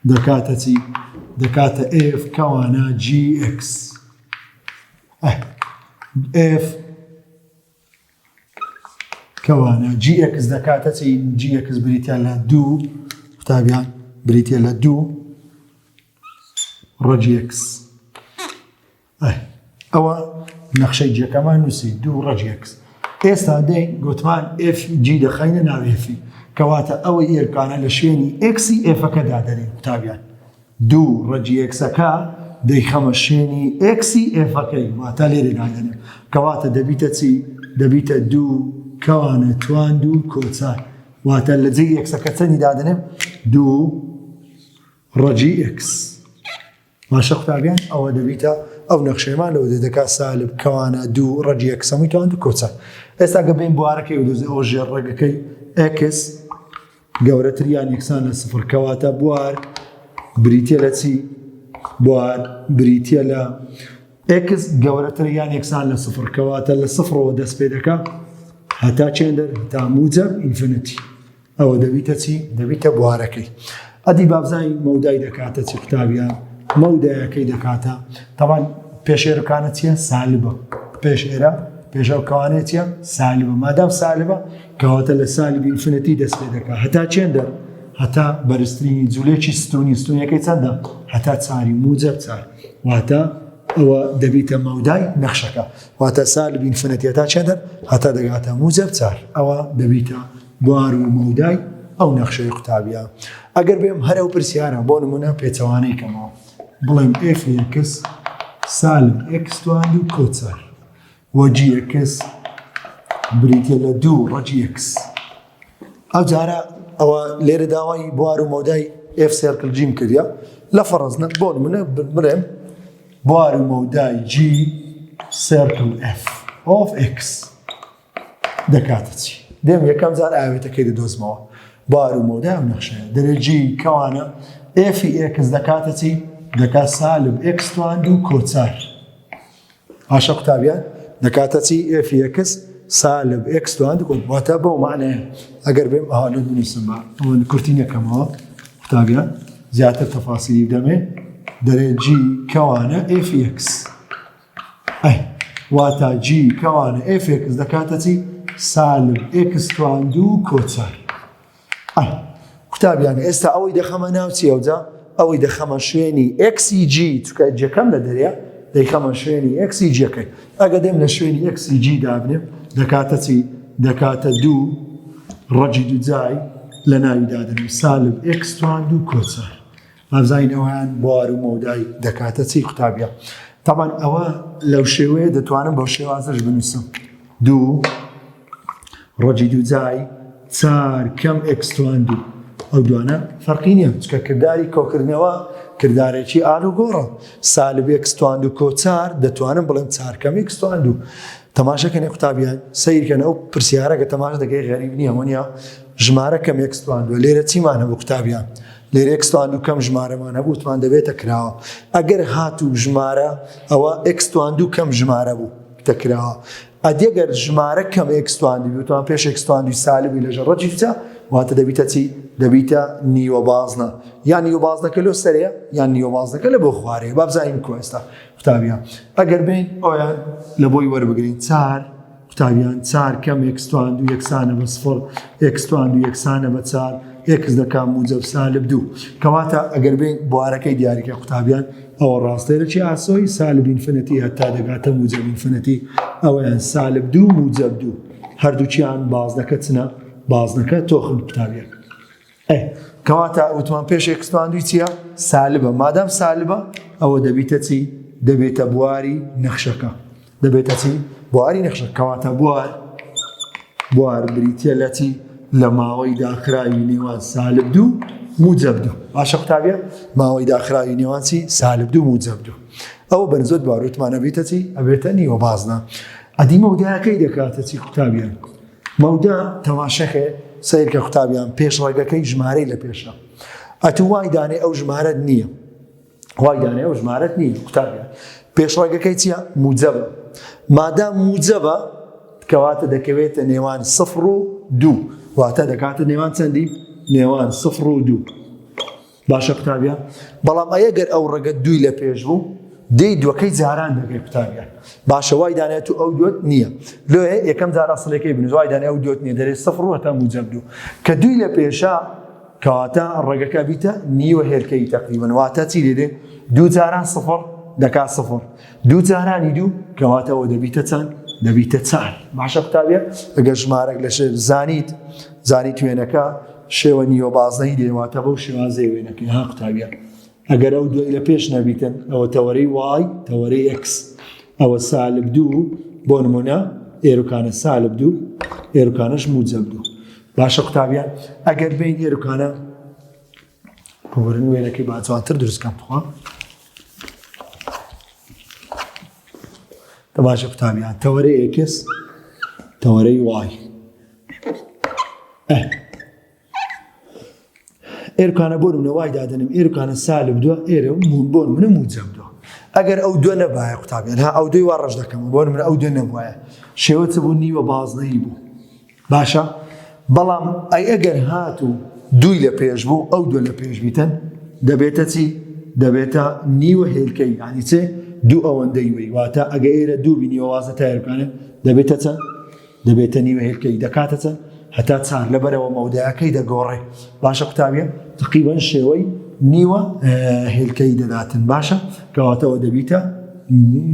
دەکاتە چی دەکاتە F کەوانە G X F کەوانە G X دەکاتە چی G X بریتە لە دوو قوتابیان بریتە لە دوو ڕەگی X ئەوە نەخشەی G ەکەمان نووسی دوو ڕەگی X ئێستا دەین گوتمان F G دەخەینە ناو F ی کەواتە ئەوەی ئێرکانە لە شوێنی X ی F ەکە دادەنین قوتابیان دوو ڕەگی X ەکە دەیخەمە شوێنی X ی F ەکەی واتە لێرە دادەنێم کەواتە دەبیتە چی دەبیتە دوو کەوانە توان دوو کۆچار واتە لە جێی X ەکە چەندی دادەنێم دوو ڕەگی X باشە قوتابیان ئەوە دەبیتە ئەو نەخشەیەمان لەوە دێت دەکات سالب کەوانە دوو ڕەگی X هەمووی توان دوو کۆچار ئێستا گە بین بوارەکەی و ئەوە ژێر ڕەگەکەی X گەورەتر یان یەکسان لە سفر کەواتە بوار بریتە لە چی؟ بوار بریتە لە X گەورەتر یان یەکسان لە سفر کەواتە لە سفرەوە دەست پێ دەکا هەتا چێندەر هەتا موجەب infinity ئەوە دەبیتە چی؟ دەبیتە بوارەکەی ئەدی بابزانین مەودای دەکاتە چی قوتابیان مەودایەکەی دەکاتە تەبان. پێش ئێرەکانە چییە؟ سالبە. پێش ئێرە پێش ئەو کەوانەیە چییە؟ سالبە. مادام سالبە کەواتە لە سالبی infinity دەست پێ دەکا هەتا چێندە؟ هەتا بەرزترینی جولێکی ستونی ستونیەکەی چەندە؟ هەتا چاری موجەب چار واتە ئەوە دەبیتە مەودای نەخشەکە واتە سالب infinity هەتا چێندە؟ هەتا دەگاتە موجەب چار ئەوە دەبیتە بوار و مەودای ئەو نەخشەی قوتابیە ئەگەر بێم هەر ئەو پرسیارە بۆ نمونە پێچەوانەی کەمەوە بڵێم f x سالب x توان دوو کۆ چار وە g x بریتە لە دوو ڕەجی x. ئەو جارە ئەوە لێرە داوای بوار و مەودای f circle g م کردە لە فەڕز نە بۆ نمونە بڵێم بوار و مەودای g circle f of x دەکاتە چی؟ دێم یەکەم جار ئاوێتەکەی دەدۆزمەوە بوار و مەودا و نەخشەیە دەرەجی کەوانە f ی x دەکاتە چی؟ دەکات سالب x توان دوو کۆ چار باشە قوتابیان دەکاتە چی f ی x سالب x توان دوو کۆ واتە بەو معنەیە ئەگەر بێم ئەوە لە بنووسم بە ئەوە کورتی نەکەمەوە قوتابیان زیاتر تەفاسیلی بدەمێ دەرەجی کەوانە f ی x ئەی واتا g کەوانە f x دەکاتە چی؟ سالب x توان دوو کۆ چار. ئەی قوتابیان ئێستا ئەوەی دەخەمە ناو چی ئەوجا ئەوەی دەخەمە شوێنی x ی g چکە جەکەم لە دەرێ دەیخەمە شوێنی x ی g ەکەی ئەگە دێم لە شوێنی x ی g دابنێم دەکاتە چی دەکاتە دوو ڕەجی دووجای لە ناوی دادەنێم سالب x توان دوو کۆ چار بابزانین ئەویان بوار و مەودای دەکاتە چی قوتابیە تاوان ئەوە لەو شێوەیە دەتوانم بەو شێوازەش بنووسم دوو ڕەجی دووجای چار کەم x توان دوو ئەو دوانە فەرقی نییە چکە کرداری کۆکردنەوە کردارێکی ئال و گۆڕە سالب x توان دوو کۆ چار دەتوانم بڵێم چار کەم x توان دوو تەماشەکەنی قوتابیان سیرکەن ئەو پرسیارە کە تەماش دەکەی غەریب نییە وەنیە ژمارە کەم x توان دووە لێرە چیمان هەبوو قوتابیان لێرە x توان دوو کەم ژمارەمان هەبوو وتمان دەبێتە کراوە ئەگەر هاتوو ژمارە ئەوە x توان دوو کەم ژمارە بوو دەکراوە ئەدی گەر ژمارە کەم x توان دوو وتمان پێش x توان دوو سالبی لەژە ڕەجی بچە واتە دەبیتە چی دەبیتە نیوە بازنە یان نیوە بازنەکە لۆ سەرەیە یان نیوە بازنەکە لە بۆ خوارەیە با بزانین کو ئێستا قوتابیان ئەگەر بین ئەویان لە بۆی وەربگرین چار قوتابیان چار کەم x توان دوو یەکسانە بە سفر x توان دوو یەکسانە بە چار x دەکا موجەب سالب دوو کەواتە ئەگەر بین بوارەکەی دیاریکە قوتابیان ئەوە ڕاستەیەکی ئاسۆی سالب infinity هەتا دەگاتە موجەب infinity ئەوەیان سالب دوو موجەب دوو هەردووکیان بازنەکە چنە بازنەکە تۆخن قوتابیان ئەی کەواتە وتمان پێش x توان دووی چییە؟ سالبە مادام سالبە ئەوە دەبیتە چی؟ دەبێتە بواری نەخشەکە دەبێتە چی؟ بواری نەخشە کەواتە بوار بوار بریتە لە چی؟ لە ماوەی داخراوی نێوان سالب دوو موجب دوو باشە قوتابیە ماوەی داخراوی نێوان چی؟ سالب دوو موجب دوو ئەوە بەرزۆت باروتمان ئەبیتە چی؟ ئەبێتە نیوە بازنە ئەدی مەوداکەی دەکاتە چی قوتابیان مەودا تەماشەکە سەیرکە قوتابیان پێش ڕێگەکەی ژمارەی لە پێشە ئەتوو وای دانێ ئەو ژمارەت نییە وای دانێ ئەو ژمارەت نییە قوتابیان پێش ڕێگەکەی چییە موجەبە مادام موجەبە کەواتە دەکەوێتە نێوان سفر و دوو واتە دەکاتە نێوان چەندی نێوان سفر و دوو باشە قوتابیان بەڵام ئەگەر ئەو ڕەگە دووی لە پێش بوو دێی دووەکەی جاران دەگەی قوتابیان باشە وای دانێت و ئەو دوت نییە لۆیە یەکەم جار ئەسڵەکەی بنووس وای دانێ ئەو دوت نییە دەرێ سفر و هەتا موجەب دوو کە دووی لە پێشە کەواتە ڕەگەکە بیتە نیوە هێلکەی تقریبا واتە چی لێ دێ دوو جاران سفر دەکا سفر دوو جارانی دوو کەواتە ئەوە دەبیتە چەند دەبیتە چار باشە قوتابیان ئەگەر ژمارەک لە زانیت زانیت وێنەکە شێوە نیوە بازنەی دێ واتە بەو شێوازەی وێنەکەی ها قوتابیان ئەگەر ئەو دوای لە پێش نەبیتن ئەوە تەوەرەی y تەوەرەی x ئەوە سالب دوو بۆ نمونە ئێروکانە سالب دوو ئێروکانەش موجەب دوو باشە قوتابیان ئەگەر بین ئێروکانە ببورن وێنەکەی با جوانتر دروست کەم تخوا تەماشە قوتابیان تەوەرەی x تەوەرەی y ئێرکانە بۆ منە وای دادەنم ئێرکانە سالب دووە ئێرە بۆ منە موجەب دووە ئەگەر ئەو دووە نەبایە قوتابیان ها ئەو دوی وا ڕەش دەکەم بۆ من ئەو دووە نەبوایە شێوە چ بوو نیوە بازنەی بوو باشە بەڵام ئەی ئەگەر هاتوو دووی لە پێش بوو ئەو دووە لە پێش بیتن دەبێتە چی دەبێتە نیوە هێلکەی یعنی چێ؟ دوو ئەوەندەی وی واتە ئەگە ئێرە دوو بینیوە وازە تایرکانە دەبێتە چەند؟ دەبێتە نیوە هێلکەی دەکاتە چەند؟ هەتا چار لەبەرەوە مەودایەکەی دەگۆڕێ باشە قوتابیان تقریبا شێوەی نیوە هێلکەی دەداتن باشە کەواتەوە دەبیتە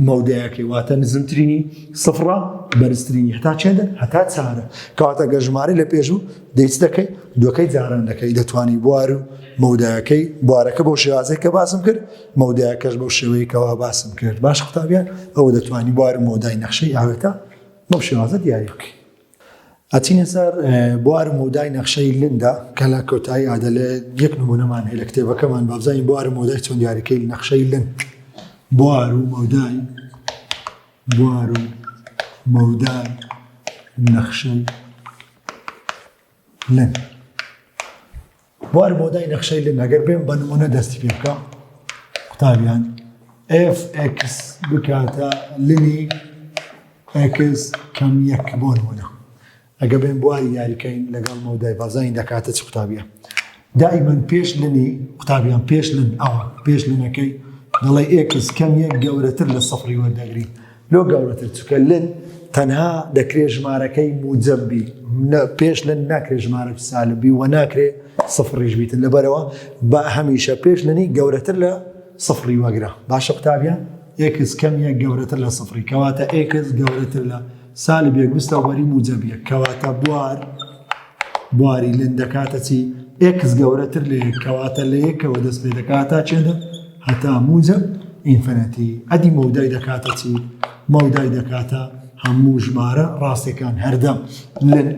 مەودایەکەی واتە نزمترینی سفرە بەرزترینی هەتا چێندە هەتا چارە کەواتە گە ژمارە لە پێش بوو دەیچ دەکەی دووەکەی جاران دەکەی دەتوانی بوار و مەودایەکەی بوارەکە بۆ شێوازێک کە باسم کرد مەودایەکەش بەو شێوەیە کەوا باسم کرد باش قوتابیان ئەوە دەتوانی بوار و مەودای نەخشەی ئاوێتە بەو شێوازە دیاری بکەی. ئەچینە سەر بوار و مەودای نەخشەی ln دا کە لە کۆتایی ئادە لە یەک نمونەمان هەیە لە کتێبەکەمان بابزانین بوار و مەودای چۆن دیاریکەی نەخشەی ln بوار و مەودای بوار و مەودای نەخشەی ln بوار مەودای نەخشەی ln ئەگەر بێم بە نمونە دەستی پێ بکەم قوتابیان fx بکاتە ln ی x کەم یەک بۆ نمونە ئەگە بێن بواری یاریکەین لەگەڵ مەودای بازانی دەکاتە چ قوتابیە دائیمەن پێش ln ی قوتابیان پێش ln ئەوە پێش ln ەکەی دەڵێ x کەم یەک گەورەتر لە سفری وەردەگری لۆ گەورەتر چونکە ln تەنها دەکرێ ژمارەکەی موجەب بی پێش ln ناکرێ ژمارە سالب بی و ناکرێ سفریش بیتن لەبەرەوە بە هەمیشە پێش ln ی گەورەتر لە سفری وەگرە باشە قوتابیان x کەم یەک گەورەتر لە سفری کەواتە x گەورەتر لە سالب یەک بستەوە بەری موجەب یەک کەواتە بوار بواری ln دەکاتە چی؟ x گەورەتر لە یەک کەواتە لە یەکەوە دەست پێ دەکات تا چێندە؟ هەتا موجەب infinity ئەدی مەودای دەکاتە چی؟ مەودای دەکاتە هەموو ژمارە ڕاستەکان هەردەم ln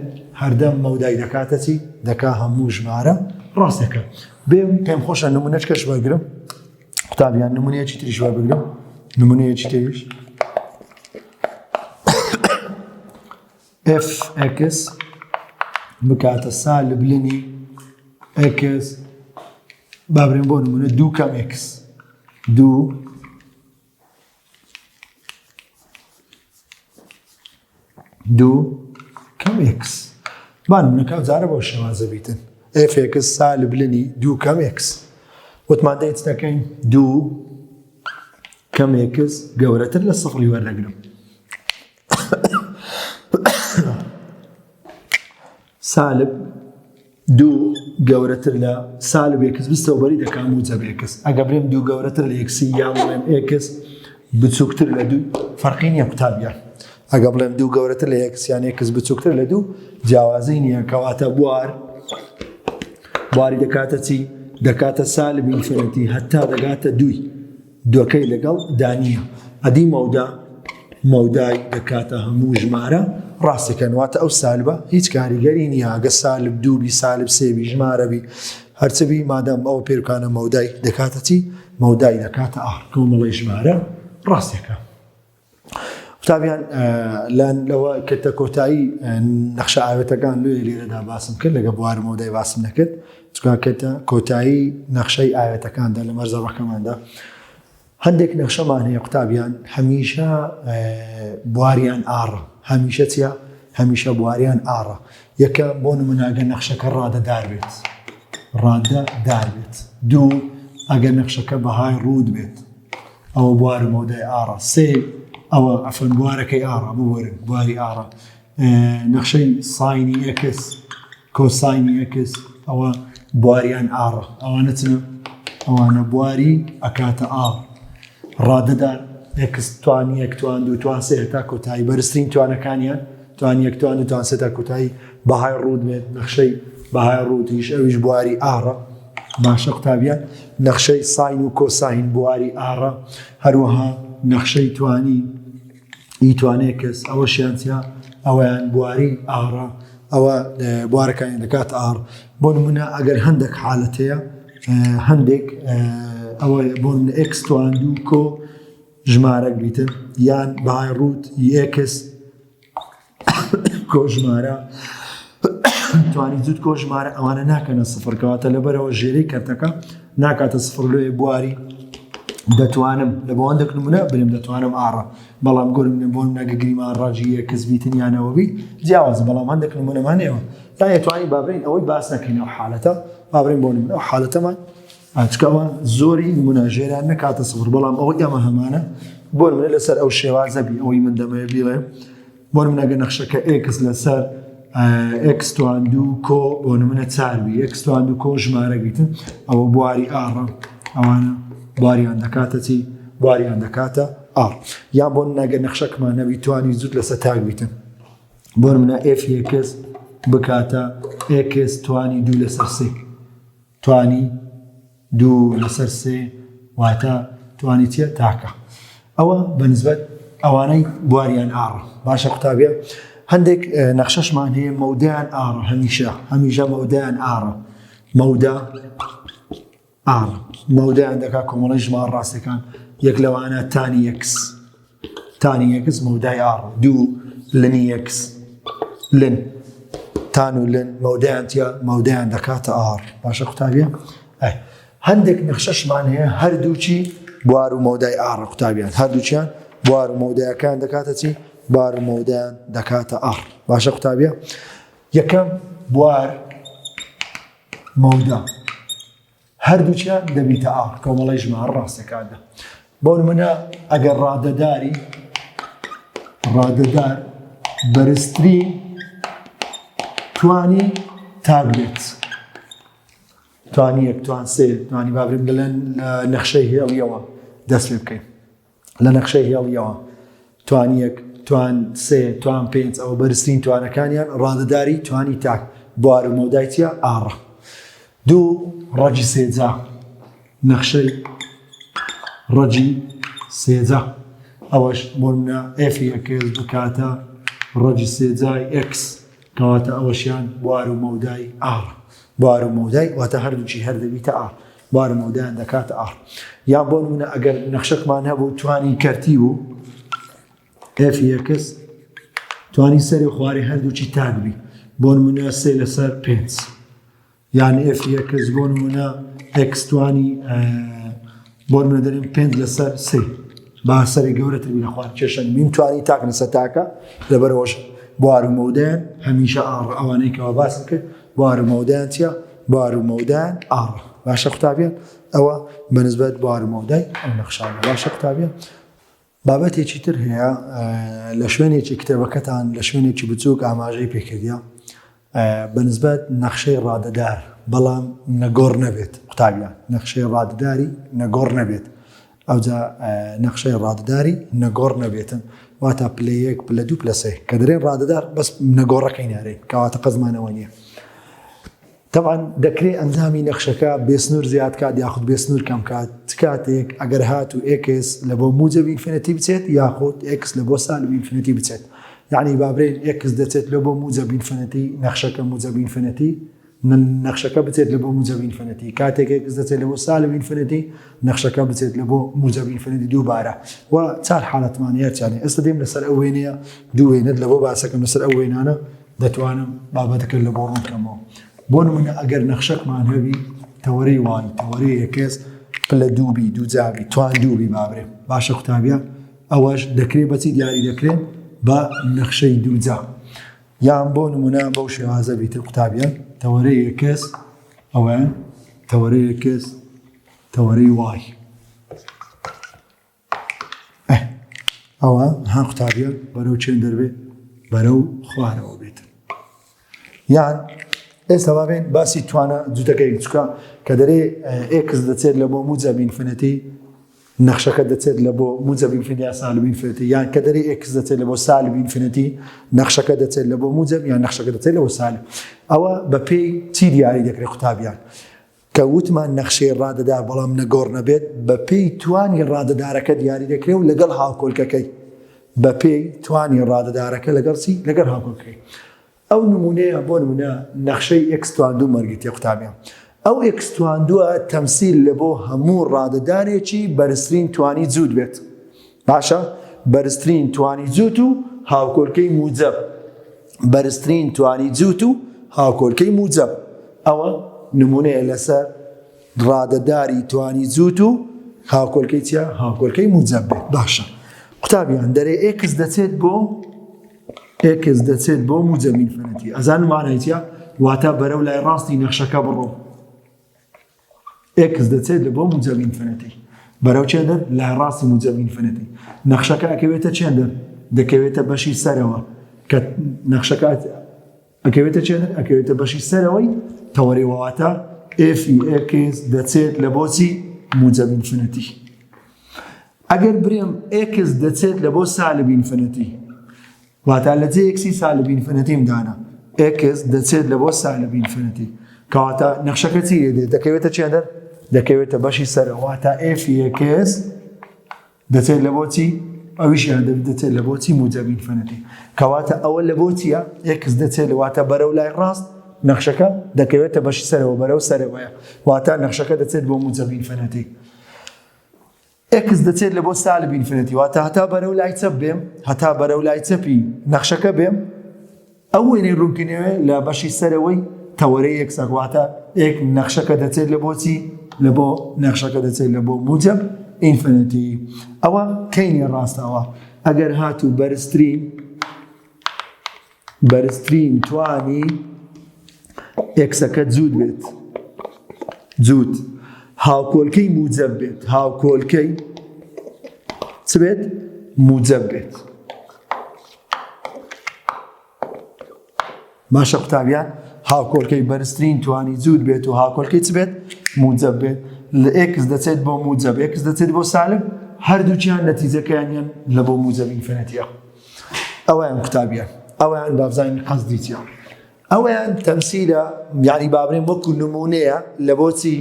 هەردەم مەودای دەکاتە چی؟ دەکا هەموو ژمارە ڕاستەکە بێم پێم خۆشە نمونەچکەش وەرگرم قوتابیان نمونەیەکی تریش وەربگرم نمونەیەکی تریش fx بکاتە سالب ln ی x بابرێن بۆ نمونە دوو کەم x دوو دوو کەم x با نمونەکە جارە بۆ شێوازە بیتن fx سالب ln ی دوو کەم x وتمان دەیت دەکەین دوو کەم x گەورەتر لە سفری وەردەگرم سالب دوو گەورەتر لە سالب x بستەوە بەری دەکا موجەب x ئەگە برێم دوو گەورەتر لە x ی یان بڵێم x بچووکتر لە دوو فەرقی نییە قوتابیان ئەگە بڵێم دوو گەورەتر لە x یان x بچووکتر لە دوو جیاوازی نییە کەواتە بوار بواری دەکاتە چی دەکاتە سالب infinity هەتا دەگاتە دووی دووەکەی لەگەڵ دانیە ئەدی مەودا مەودای دەکاتە هەموو ژمارە ڕاستەکەن واتە ئەو سالبە هیچ کاریگەری نییە ئەگە سالب دووبی سالب سێبی ژمارەبی هەرچبی مادەم ئەو پێرکانە مەودای دەکاتە چی مەودای دەکاتە ئا کۆمەڵی ژمارە ڕاستەکە قوتابیان لان لەوە کە کۆتایی نەخشە ئاوێتەکان لێ لێرەدا باسم کرد لەگە بوار مەودای باسم نەکرد چکا کەتە کۆتایی نەخشەی ئاوێتەکاندا لە مەرزەڕەکەماندا هەندێک نەخشەمان هەیە قوتابیان هەمیشە بواریان ئاڕە هەمیشە چیە هەمیشە بواریان ئاڕە یەکە بۆ نموناگە نەخشەکە ڕادەدار بێت ڕادە دار بێت دوو ئەگەر نەخشەکە بەهای ڕوود بێت ئەوە بوار و مەودای ئاڕە سێ ئەوە عەفوەن بوارەکەی ئاڕە ببورن بواری ئاڕە نەخشەی sine ی x cosine ی x ئەوە بواریان ئاڕە ئەوانە چنە ئەوانە بواری ئەکاتە R ڕادەدار x توان یەک توان دوو توان سێ هەتا کۆتایی بەرزترین توانەکانیان توان یەک توان دوو توان سێ تا کۆتایی بەهای ڕوود بێت نەخشەی بەهای ڕووتیش ئەویش بواری ئاڕە باشە قوتابیان نەخشەی sine و cosine بواری ئاڕە هەروەها نەخشەی توانی ئی توانێ کەس ئەوەشیان چیا ئەویان بواری ئاڕە ئەوە بوارەکانی دەکات ئاڕ بۆ نمونە ئەگەر هەندێک حالەت هەیە هەندێک ئەوە بۆ نمونە x توان دوو کۆ ژمارەک بیتن یان بەهای ڕووت x کۆ ژمارە توانی جووت کۆ ژمارە ئەوانە ناکەنە سفر کەواتە لەبەرەوە ژێرەی کەرتەکە ناکاتە سفر لۆیە بواری دەتوانم لە بۆ هەندێک نمونە برم دەتوانم ئاڕە بەڵام گۆرم بۆ نەگە گریمان ڕەجی x بیتن یانەوە بی جیاواز بەڵام هەندێک نمونەمان هەیە تا یەتوانی بابرین ئەوەی باس نەکەین ئەو حالەتە بابرین بۆ نمونە ئەو حالەتەمان. چکە ئەوان زۆری نمونە ژێران نەکاتە سفر بەڵام ئەوەی ئەمە هەمانە بۆ نمونە لەسەر ئەو شێوازە بی ئەوەی من دەمەوێت بیڵێم بۆ نمونە گەر نەخشەکە x لەسەر x توان دوو کۆ بۆ نمونە چار بی x توان دوو کۆ ژمارە بیتن ئەوە بواری R ە ئەوانە بواریان دەکاتە چی بواریان دەکاتە R یان بۆ نەگە نەخشەکمان نەبی توانی زوو لەسەر تاک بیتن بۆ نمونە f x بکاتە x توانی دوو لەسەر سێ توانی دوو لەسەر سێ واتە توانی چیە تاکە ئەوە بەنسبەت ئەوانەی بواریان R ە باشە قوتابیە هەندێک نەخشەشمان هەیە مەودایان R ە هەمیشە هەمیشە مەودایان R ە مەودا R مەودایان دەکا کۆمەڵی ژمار ڕاستەکان یەک لەوانە tan ی x tan ی x مەودای R دوو ln ی x ln tan و ln مەودایان تیا مەودایان دەکاتە R باشە قوتابیە ئەی هەندێک نەخشەشمان هەیە هەردووچی بوار و مەودای R قوتابیان هەردووچیان بوار و مەودایەکان دەکاتە چی بوار و مەودایان دەکاتە R باشە قوتابیە یەکەم بوار مەودا هەردووکیان دەبیتە R کۆمەڵی ژمارە ڕاستەکاندا بۆ نمونە ئەگەر ڕادەداری ڕادەدار بەرزترین توانی تاک بێت توانی یەک توان سێ توانی بابرێن لە نەخشەی هێڵیەوە دەست پێ بکەین لە نەخشەی هێڵیەوە توان یەک توان سێ توان پێنج ئەوە بەرزترین توانەکانیان ڕادەداری توانی تاک بوار و مەودای چیە R ە دوو ڕەگی سێجا نەخشەی ڕەگی سێجا ئەوەش بۆ منە f x بکاتە ڕەگی سێجای x کەواتە ئەوەشیان بوار و مەودای R ە بوار و مەودای واتە هەردووکی هەر دەبیتە R بوار و مەودایان دەکاتە R یان بۆ نمونە ئەگەر نەخشەکمان هەبوو توانی کەرتی بوو f x توانی سەری خواری هەردووکی تاک بی بۆ نمونە سێ لەسەر پێنج یان f x بۆ نمونە x توانی بۆ نمونە دەرێن پێنج لەسەر سێ با سەری گەورەتر بی لە خوار کێشە میم توانی تاک لەسەر تاکە لەبەرەوەش بوار و مەودایان هەمیشە R ئەوانەی کەوا باسم کرد بوار و مەودایان چییە بوار و مەودایان R باشە قوتابیان ئەوە بەنسبەت بوار و مەودای ئەو نەخشانە باشە قوتابیان بابەتێکی تر هەیە لە شوێنێکی کتێبەکەتان لە شوێنێکی بچووک ئاماژەی پێکردە بەنسبەت نەخشەی ڕادەدار بەڵام نەگۆڕ نەبێت قوتابیان نەخشەی ڕادداری نەگۆڕ نەبێت ئەوجا نەخشەی ڕادداری نەگۆڕ نەبێتن واتە پلە یەک پلە دوو پلە سێ کە دەرێن ڕاددار بەس نەگۆڕەکەی نارێن کەواتە قەزمانەوە نییە تەبعەن دەکرێ ئەنجامی نەخشەکە بێسنوور زیاد کات یاخود بێسنوور کەم کات چ کاتێک ئەگەر هاتوو x لە بۆ موجەب infinity بچێت یاخود x لە بۆ سالب infinity بچێت یعنی با برێن x دەچێت لە بۆ موجەب infinity نەخشەکە موجەب infinity نەخشەکە بچێت لە بۆ موجەب infinity کاتێک x دەچێت لە بۆ سالب infinity نەخشەکە بچێت لە بۆ موجەب infinity دووبارە و چار حالەتمان هەیە ئێستا دێم لەسەر ئەو وێنەیە دوو وێنەت لە بۆ باسەکەم لەسەر ئەو وێنانە دەتوانم بابەتەکە لە بۆ ڕوون بکەمەوە بۆ نمونە ئەگەر نەخشەکمان هەبی تەوەرەی y تەوەرەی x پلە دووبی دووجابی توان دووبی بابرێ باشە قوتابیان ئەوەش دەکرێت بەچی دیاری دەکرێت بە نەخشەی دووجا یان بۆ نمونە بەو شێوازە بیتر قوتابیان تەوەرەی x ئەوەیان تەوەرەی x تەوەرەی y ئەوە ها قوتابیان بەرەو چێن دەربێ بەرەو خوارەوە بێت یان ئێستا بابێن باسی توانە جوتەکەی چکە کە دەرێ x دەچێت لە بۆ موجەب infinity نەخشەکە دەچێت لە بۆ موجەب infinity یا سالب infinity یان کە دەرێ x دەچێت لە بۆ سالب infinity نەخشەکە دەچێت لە بۆ موجەب یان نەخشەکە دەچێت لە بۆ سالب ئەوە بەپێی چی دیاری دەکرێت قوتابیان کە وتمان نەخشەی ڕادەدار بەڵام نەگۆڕ نەبێت، بەپێی توانی ڕادەدارەکە دیاری دەکرێ و لەگەڵ هاوکۆلکەکەی. بەپێی توانی ڕادەدارەکە لەگەڵ چی؟ لەگەڵ هاوکۆلکەکەی. ئەو نموونەیە بۆ نموونە نەخشەی x توان دوو وەرگرتیە قوتابیان. ئەو x توان دووە تەمسیل لە بۆ هەموو ڕادەدارێکی بەرزترین توانی جووت بێت. باشە بەرزترین توانی جووت و هاوکۆلکەی موجەب. بەرزترین توانی جووت و هاوکۆلکەی موجەب ئەوە نمونەیە لەسەر ڕادەداری توانی جووت و هاوکۆلکەی چیە هاوکۆلکەی موجەب بێت باشە قوتابیان دەرێ x دەچێت بۆ x دەچێت بۆ موجەب infinity ئەزان مانای چیە واتە بەرەو لای ڕاستی نەخشەکە بڕۆ. x دەچێت لە بۆ موجەب infinity بەرەو چێندەر لای ڕاستی موجەب infinity نەخشەکە ئەکەوێتە چێندەر دەکەوێتە بەشی سەرەوە کە نەخشەکە ئەکەوێتە چێندەر ئەکەوێتە بەشی سەرەوەی تەوەری واتە f ی x دەچێت لە بۆچی موجەب infinity ئەگەر برێم x دەچێت لە بۆ سالب infinity واتا لە جێ x ی سالب infinity م دانا x دەچێت لە بۆ سالب infinity کەواتە نەخشەکە چی لێ دێت دەکەوێتە چێندەر دەکەوێتە بەشی سەرەوە واتا f x دەچێت لە بۆچی ئەویشیان دەبێت دەچێت لە بۆچی موجەب infinity کەواتە ئەوە لە بۆ چییە x دەچێت لە واتە بەرەو لای ڕاست نەخشەکە دەکەوێتە بەشی سەرەوە بەرەو سەرەوەیە واتە نەخشەکە دەچێت بۆ موجەب infinity x دەچێت لە بۆ سالب infinity واتە هەتا بەرەو لای چەپ بێم هەتا بەرەو لای چەپی نەخشەکە بێم ئەو وێنەی ڕوونکردنەوەی لە بەشی سەرەوەی تەوەرەی x ە واتە ئێک نەخشەکە دەچێت لە بۆچی لە بۆ نەخشەکە دەچێت لە بۆ موجب infinity ئەوە کەینێ ڕاستەوە ئەگەر هاتوو بەرزترین بەرزترین توانی x ەکە جووت بێت جووت هاوکۆلکەی موجەب بێت هاوکۆلکەی چ بێت موجەب بێت باشە قوتابیان هاوکۆلکەی بەرزترین توانی جووت بێت و هاوکۆلکەی چ بێت موجەب بێت لە x دەچێت بۆ موجەب x دەچێت بۆ سالب هەردووکیان نەتیجەکەیانیان لە بۆ موجەب infinity ە ئەویان قوتابیان ئەویان بابزانین قەزدی چیە ئەویان تەمسیلە یعنی بابرێن وەکو نمونەیە لە بۆچی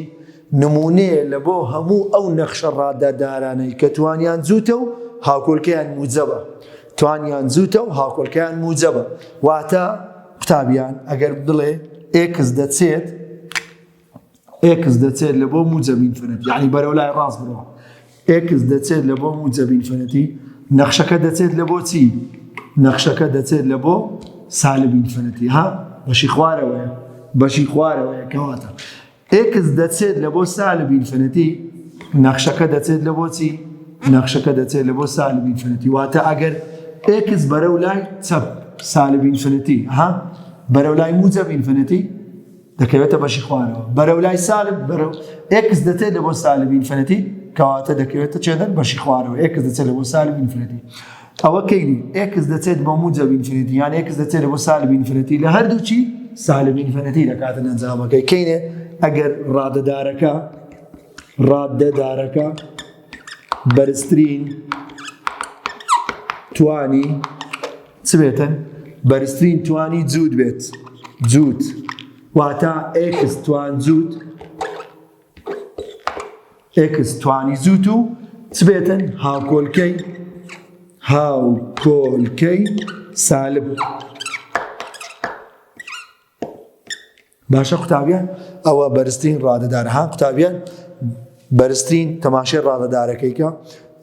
نمونەیە لە بۆ هەموو ئەو نەخشە ڕادەدارانەی کە توانیان جووتە و هاوکۆلکەیان موجەبە توانیان جووتە و هاوکۆلکەیان موجەبە واتە قوتابیان ئەگەر بڵێ x دەچێت x دەچێت لە بۆ موجەب infinity یعنی بەرەو لای ڕاست بڕۆ x دەچێت لە بۆ موجەب infinity نەخشەکە دەچێت لە بۆ چی نەخشەکە دەچێت لە بۆ سالب infinity ها بەشی خوارەوەیە بەشی خوارەوەیە کەواتە x دەچێت لە بۆ سالب infinity نەخشەکە دەچێت لە بۆ چی نەخشەکە دەچێت لە بۆ سالب infinity واتە ئەگەر x بەرەو لای چەپ سالب infinity ها بەرەو لای موجەب infinity دەکەوێتە بەشی خوارەوە بەرەو لای سالب بەرەو x دەچێت لە بۆ سالب infinity کەواتە دەکەوێتە چێدەر بەشی خوارەوە x دەچێت لە بۆ سالب infinity ئەوە کەینی x دەچێت بۆ موجەب infinity یان x دەچێت لە بۆ سالب infinity لە هەردووچی سالب infinity دەکاتە ئەنجامەکەی کەینێ ئەگەر ڕادەدارەکە ڕادەدارەکە بەرزترین توانی چ بێتن؟ بەرزترین توانی جووت بێت جووت واتە x توان جووت x توانی جووت و چ بێتن هاوکۆلکەی هاوکۆلکەی سالب باشە قوتابیان ئەوە بەرزترین ڕادەدار ها قوتابیان بەرزترین تەماشای ڕادەدارەکەی کە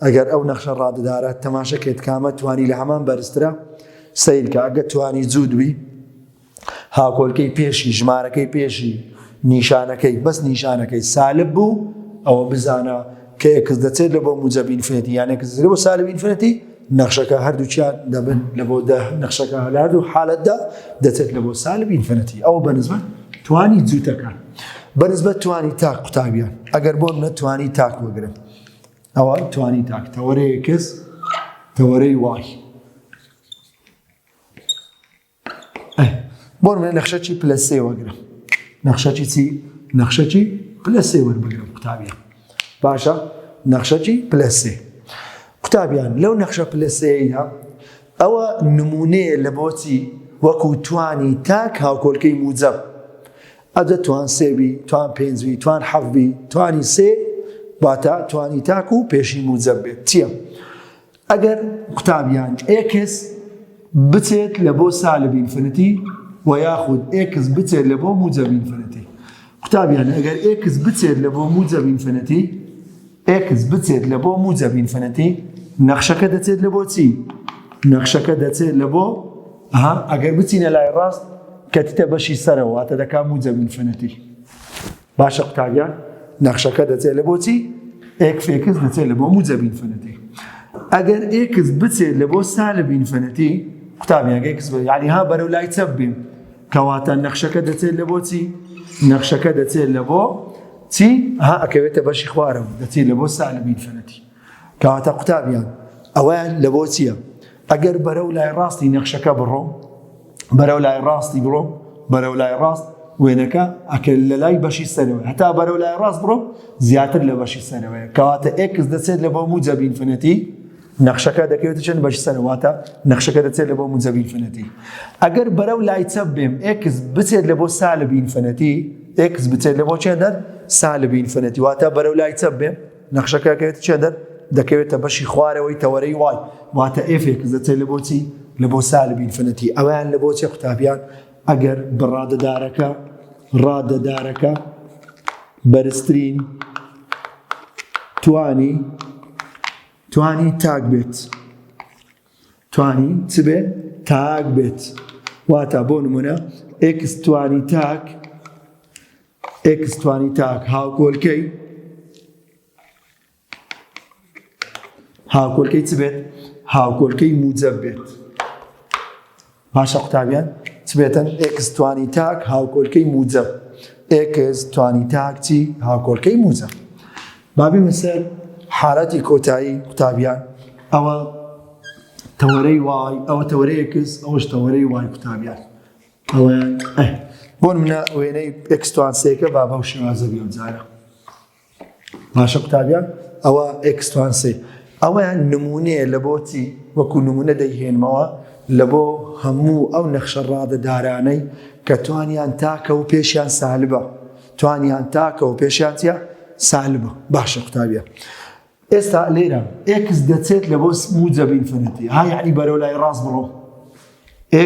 ئەگەر ئەو نەخشە ڕادەدارە تەماشە کرد کامە توانی لە هەمان بەرزترە سیرکە ئەگە توانی جوودوی هاکۆلکەی پێشی ژمارەکەی پێشی نیشانەکەی بەس نیشانەکەی سالب بوو ئەوە بزانە کە x دەچێت لە بۆ موجەب infinity یان x لە بۆ سالب infinity نەخشەکە هەردووکیان دەبن لە بۆ دە نەخشەکە لە هەردوو حالەتدا دەچێت لە بۆ سالب infinity ئەوە بەنسبەت توانی جووتەکان بەنسبەت توانی تاک قوتابیان ئەگەر بۆ نەتوانی تاک وەگرن ئەوە توانی تاک تەوەرەیە x تەوەرەی y بۆ نمونە نەخشەکی پلە سێ وەگرم نەخشەکی چی نەخشەکی پلە سێ وەربگرم قوتابیان باشە نەخشەکی پلە سێ قوتابیان لەو نەخشە پلە سێیە ئەوە نمونەیە لە بۆچی وەکو توانی تاک هاوکۆلکەی موجەب ئەدە توان سێوی توان پێنجوی توان حەفبی توانی سێ واتە توانی تاک و پێشی موجەب بێت چییە؟ ئەگەر قوتابیان x بچێت لە بۆ سالب infinity و یاخود x بچێت لە بۆ موجەب infinity قوتابیان ئەگەر x بچێت لە بۆ موجەب infinity x بچێت لە بۆ موجەب infinity نەخشەکە دەچێت لە بۆ چی نەخشەکە دەچێت لە بۆ ها ئەگەر بچینە لای ڕاست کەتیتە بەشی سەرەوە واتە دەکا موجەب infinity باشە قوتابیان نەخشەکە دەچێت لە بۆچی x x دەچێت لە بۆ موجەب infinity ئەگەر x بچێت لە بۆ سالب infinity قوتابیان x بێ یعنی ها بەرەو لای چەپ بین کەواتە نەخشەکە دەچێت لە بۆچی نەخشەکە دەچێت لە بۆ. چی؟ ها ئەکەوێتە بەشی خوارەوە دەچێت لە بۆ سالب infinity. کەواتە قوتابیان ئەوەیان لە بۆ چییە؟ ئەگەر بەرەو لای ڕاستی نەخشەکە بڕۆم بەرەو لای ڕاستی بڕۆم بەرەو لای ڕاست وێنەکە ئەکە لە لای بەشی سەرەوە هەتا بەرەو لای ڕاست بڕۆم زیاتر لە بەشی سەرەوەیە کەواتە x دەچێت لە بۆ موجەب infinity نەخشەکە دەکەوێتە چەند بەشی سەرەوە واتە نەخشەکە دەچێت لە بۆ موجەب infinity ئەگەر بەرەو لای چەپ بێم x بچێت لە بۆ سالب infinity x بچێت لە بۆ چێندەر سالب infinity واتە بەرەو لای چەپ بێم نەخشەکە دەکەوێتە چێندەر دەکەوێتە بەشی خوارەوەی تەوەرەی y واتە f x دەچێت لە بۆچی لە بۆ سالب infinity ئەویان لە بۆچی قوتابیان ئەگەر بڕادەدارەکە ڕادەدارەکە بەرزترین توانی توانی تاک بێت توانی چ بێ تاک بێت واتە بۆ نمونە x توانی تاک x توانی تاک هاوکۆلکەی هاوکۆلکەی چ بێت هاوکۆلکەی موجەب بێت باشە قوتابیان چ بێتن x توانی تاک هاوکۆلکەی موجەب x توانی تاک چی هاوکۆلکەی موجەب بابی سەر حالەتی کۆتایی قوتابیان ئەوە تەوەرەی y ئەوە تەوەرەی x ئەوەش تەوەرەی y قوتابیان ئەوەیان بۆ منە وێنەی x توان سێکە با بەو شێوازە بێ جارە باشە قوتابیان ئەوە x توان سێ ئەوەیان نمونەیە لە بۆچی وەکو نمونە دەیهێنمەوە لە بۆ هەموو ئەو نەخشە ڕادەدارانەی کە توانیان تاکە و پێشیان سالبە توانیان تاکە و پێشیان چیە سالبە باشە قوتابیان ئێستا لێرە x دەچێت لە بۆ موجەب infinity ها یعنی بەرەو لای ڕاست بڕۆ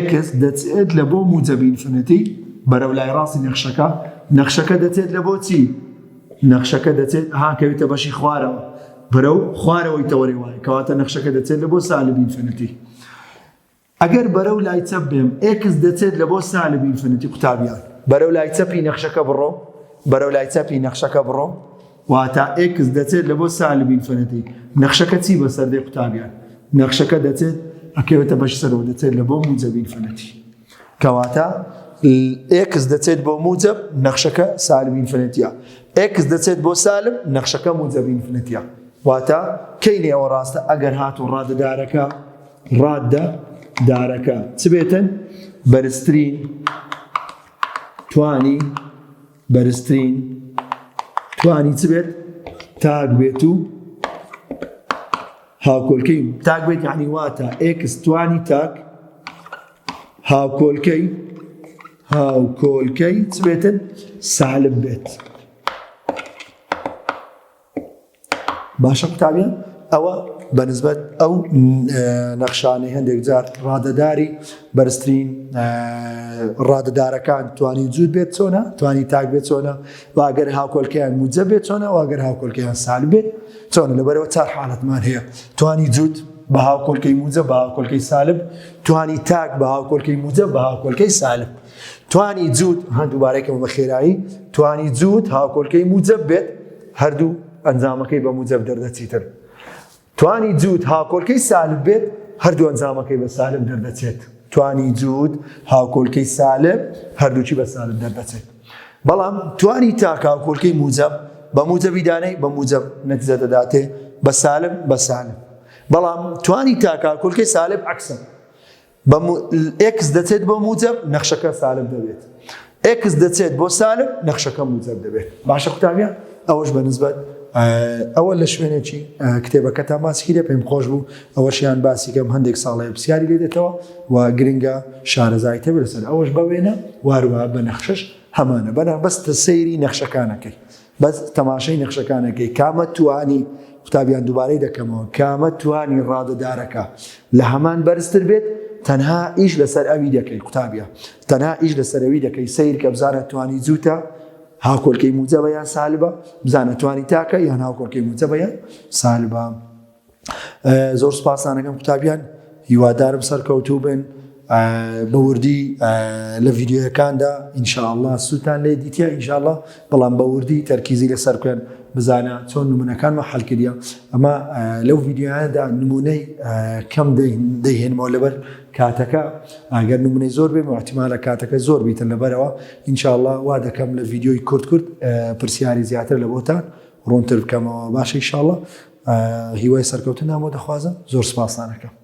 x دەچێت لە بۆ موجەب infinity بەرەو لای ڕاستی نەخشەکە نەخشەکە دەچێت لە بۆ چی نەخشەکە دەچێت ها کەویتە بەشی خوارەوە بەرەو خوارەوەی تەوەری y کەواتە نەخشەکە دەچێت لە بۆ سالب infinity ئەگەر بەرەو لای چەپ بێم x دەچێت لە بۆ سالب infinity قوتابیان بەرەو لای چەپی نەخشەکە بڕۆم بەرەو لای چەپی نەخشەکە بڕۆم واتە x دەچێت لە بۆ سالب infinity نەخشەکە چی بەسەر دێ قوتابیان نەخشەکە دەچێت ئەکەوێتە بەش سەرەوە دەچێت لە بۆ موجەب infinity کەواتە x دەچێت بۆ موجەب نەخشەکە سالب infinity ە x دەچێت بۆ سالب نەخشەکە موجەب infinity ە واتە کەی نێوە ڕاستە ئەگەر هاتوو ڕادەدارەکە ڕادە دارەکە چ بێتن بەرزترین توانی بەرزترین توانی چ بێت تاک بێت و هاوکۆلکەی تاک بێت یعنی واتە x توانی تاک هاوکۆلکەی هاوکۆلکەی چ بێتن سالب بێت باشە قوتابیان ئەوە بەنسبەت ئەو نەخشانەی هەندێک جار ڕادەداری بەرزترین ڕادەدارەکان توانی جووت بێت چۆنە توانی تاک بێت چۆنە واگەر هاوکۆلکەیان موجە بێت چۆنە واگەر هاوکۆلکەیان سال بێت چۆنە لەبەرەوە چار حالەتمان هەیە توانی جووت بە هاوکۆلکەی موجە بە هاوکۆلکەی سالب توانی تاک بە هاوکۆلکەی موجە بە هاوکۆلکەی سالب توانی جووت هەند دووبارەکەم بە خێرایی توانی جووت هاوکۆلکەی موجەب بێت هەردوو ئەنجامەکەی بە موجەب دەردەچیتن. توانی جووت هاوکۆلکەی سالب بێت هەردوو ئەنجامەکەی بە سالب دەردەچێت. توانی جووت هاوکۆلکەی سالب هەردووکی بە سالب دەردەچێت. بەڵام توانی تاک هاوکۆلکەی موجەب بە موجەبی دانەی بە موجەب نەتیجە دەداتێ بە سالب بە سالب. بەڵام توانی تاک هاوکۆلکەی سالب عەکسە. بە x دەچێت بۆ موجەب نەخشەکە سالب دەبێت x دەچێت بۆ سالب نەخشەکە موجەب دەبێت باشە قوتابیان ئەوەش بە نسبەت ئەوە لە شوێنێکی کتێبەکەتان باسی لێ پێم خۆش بوو ئەوەشیان باسیکەم هەندێک ساڵەیە پرسیاری لێ دێتەوە و گرنگە شارەزای تێ لەسەر ئەوەش بە وێنە واروە بە نەخشش هەمانە بەنا بەس سەیری نەخشەکانەکەی بەس تەماشای نەخشەکانەکەی کامە توانی قوتابیان دووبارەی دەکەمەوە کامە توانی ڕادەدارەکە لە هەمان بەرزتر بێت تەنها ئیش لەسەر ئەوی دەکەی قوتابیە تەنها ئیش لەسەر ئەوی دەکەی سیر کە بزانە توانی جووتە هاوکۆلکەی موجەبە یان سالبە بزانە توانی تاکە یان هاوکۆلکەی موجەبە یان سالبە زۆر سپاسانەکەم قوتابیان هیوادارم سەرکەوتوو بن بە وردی لە ڤیدیۆیەکاندا ئینشاءاللە سوودتان لێ دیتە ئینشاءاللە بەڵام بە وردی تەرکیزی لەسەر بکەن. بزانە چۆن نمونەکانمە حەل کردیە ئەمە لەو ڤیدیۆیانەدا نمونەی کەم دەیهێنمەوە لەبەر کاتەکە ئەگەر نمونەی زۆر بێ احتیمالە کاتەکە زۆر بیتن لەبەرەوە ئینشاءاللە وا دەکەم لە ڤیدیۆی کورت کورت پرسیاری زیاتر لە بۆتان ڕوونتر بکەمەوە باشە ئینشاءاللە هیوای سەرکەوتنتان بۆ دەخوازم زۆر سپاستان ئەکەم.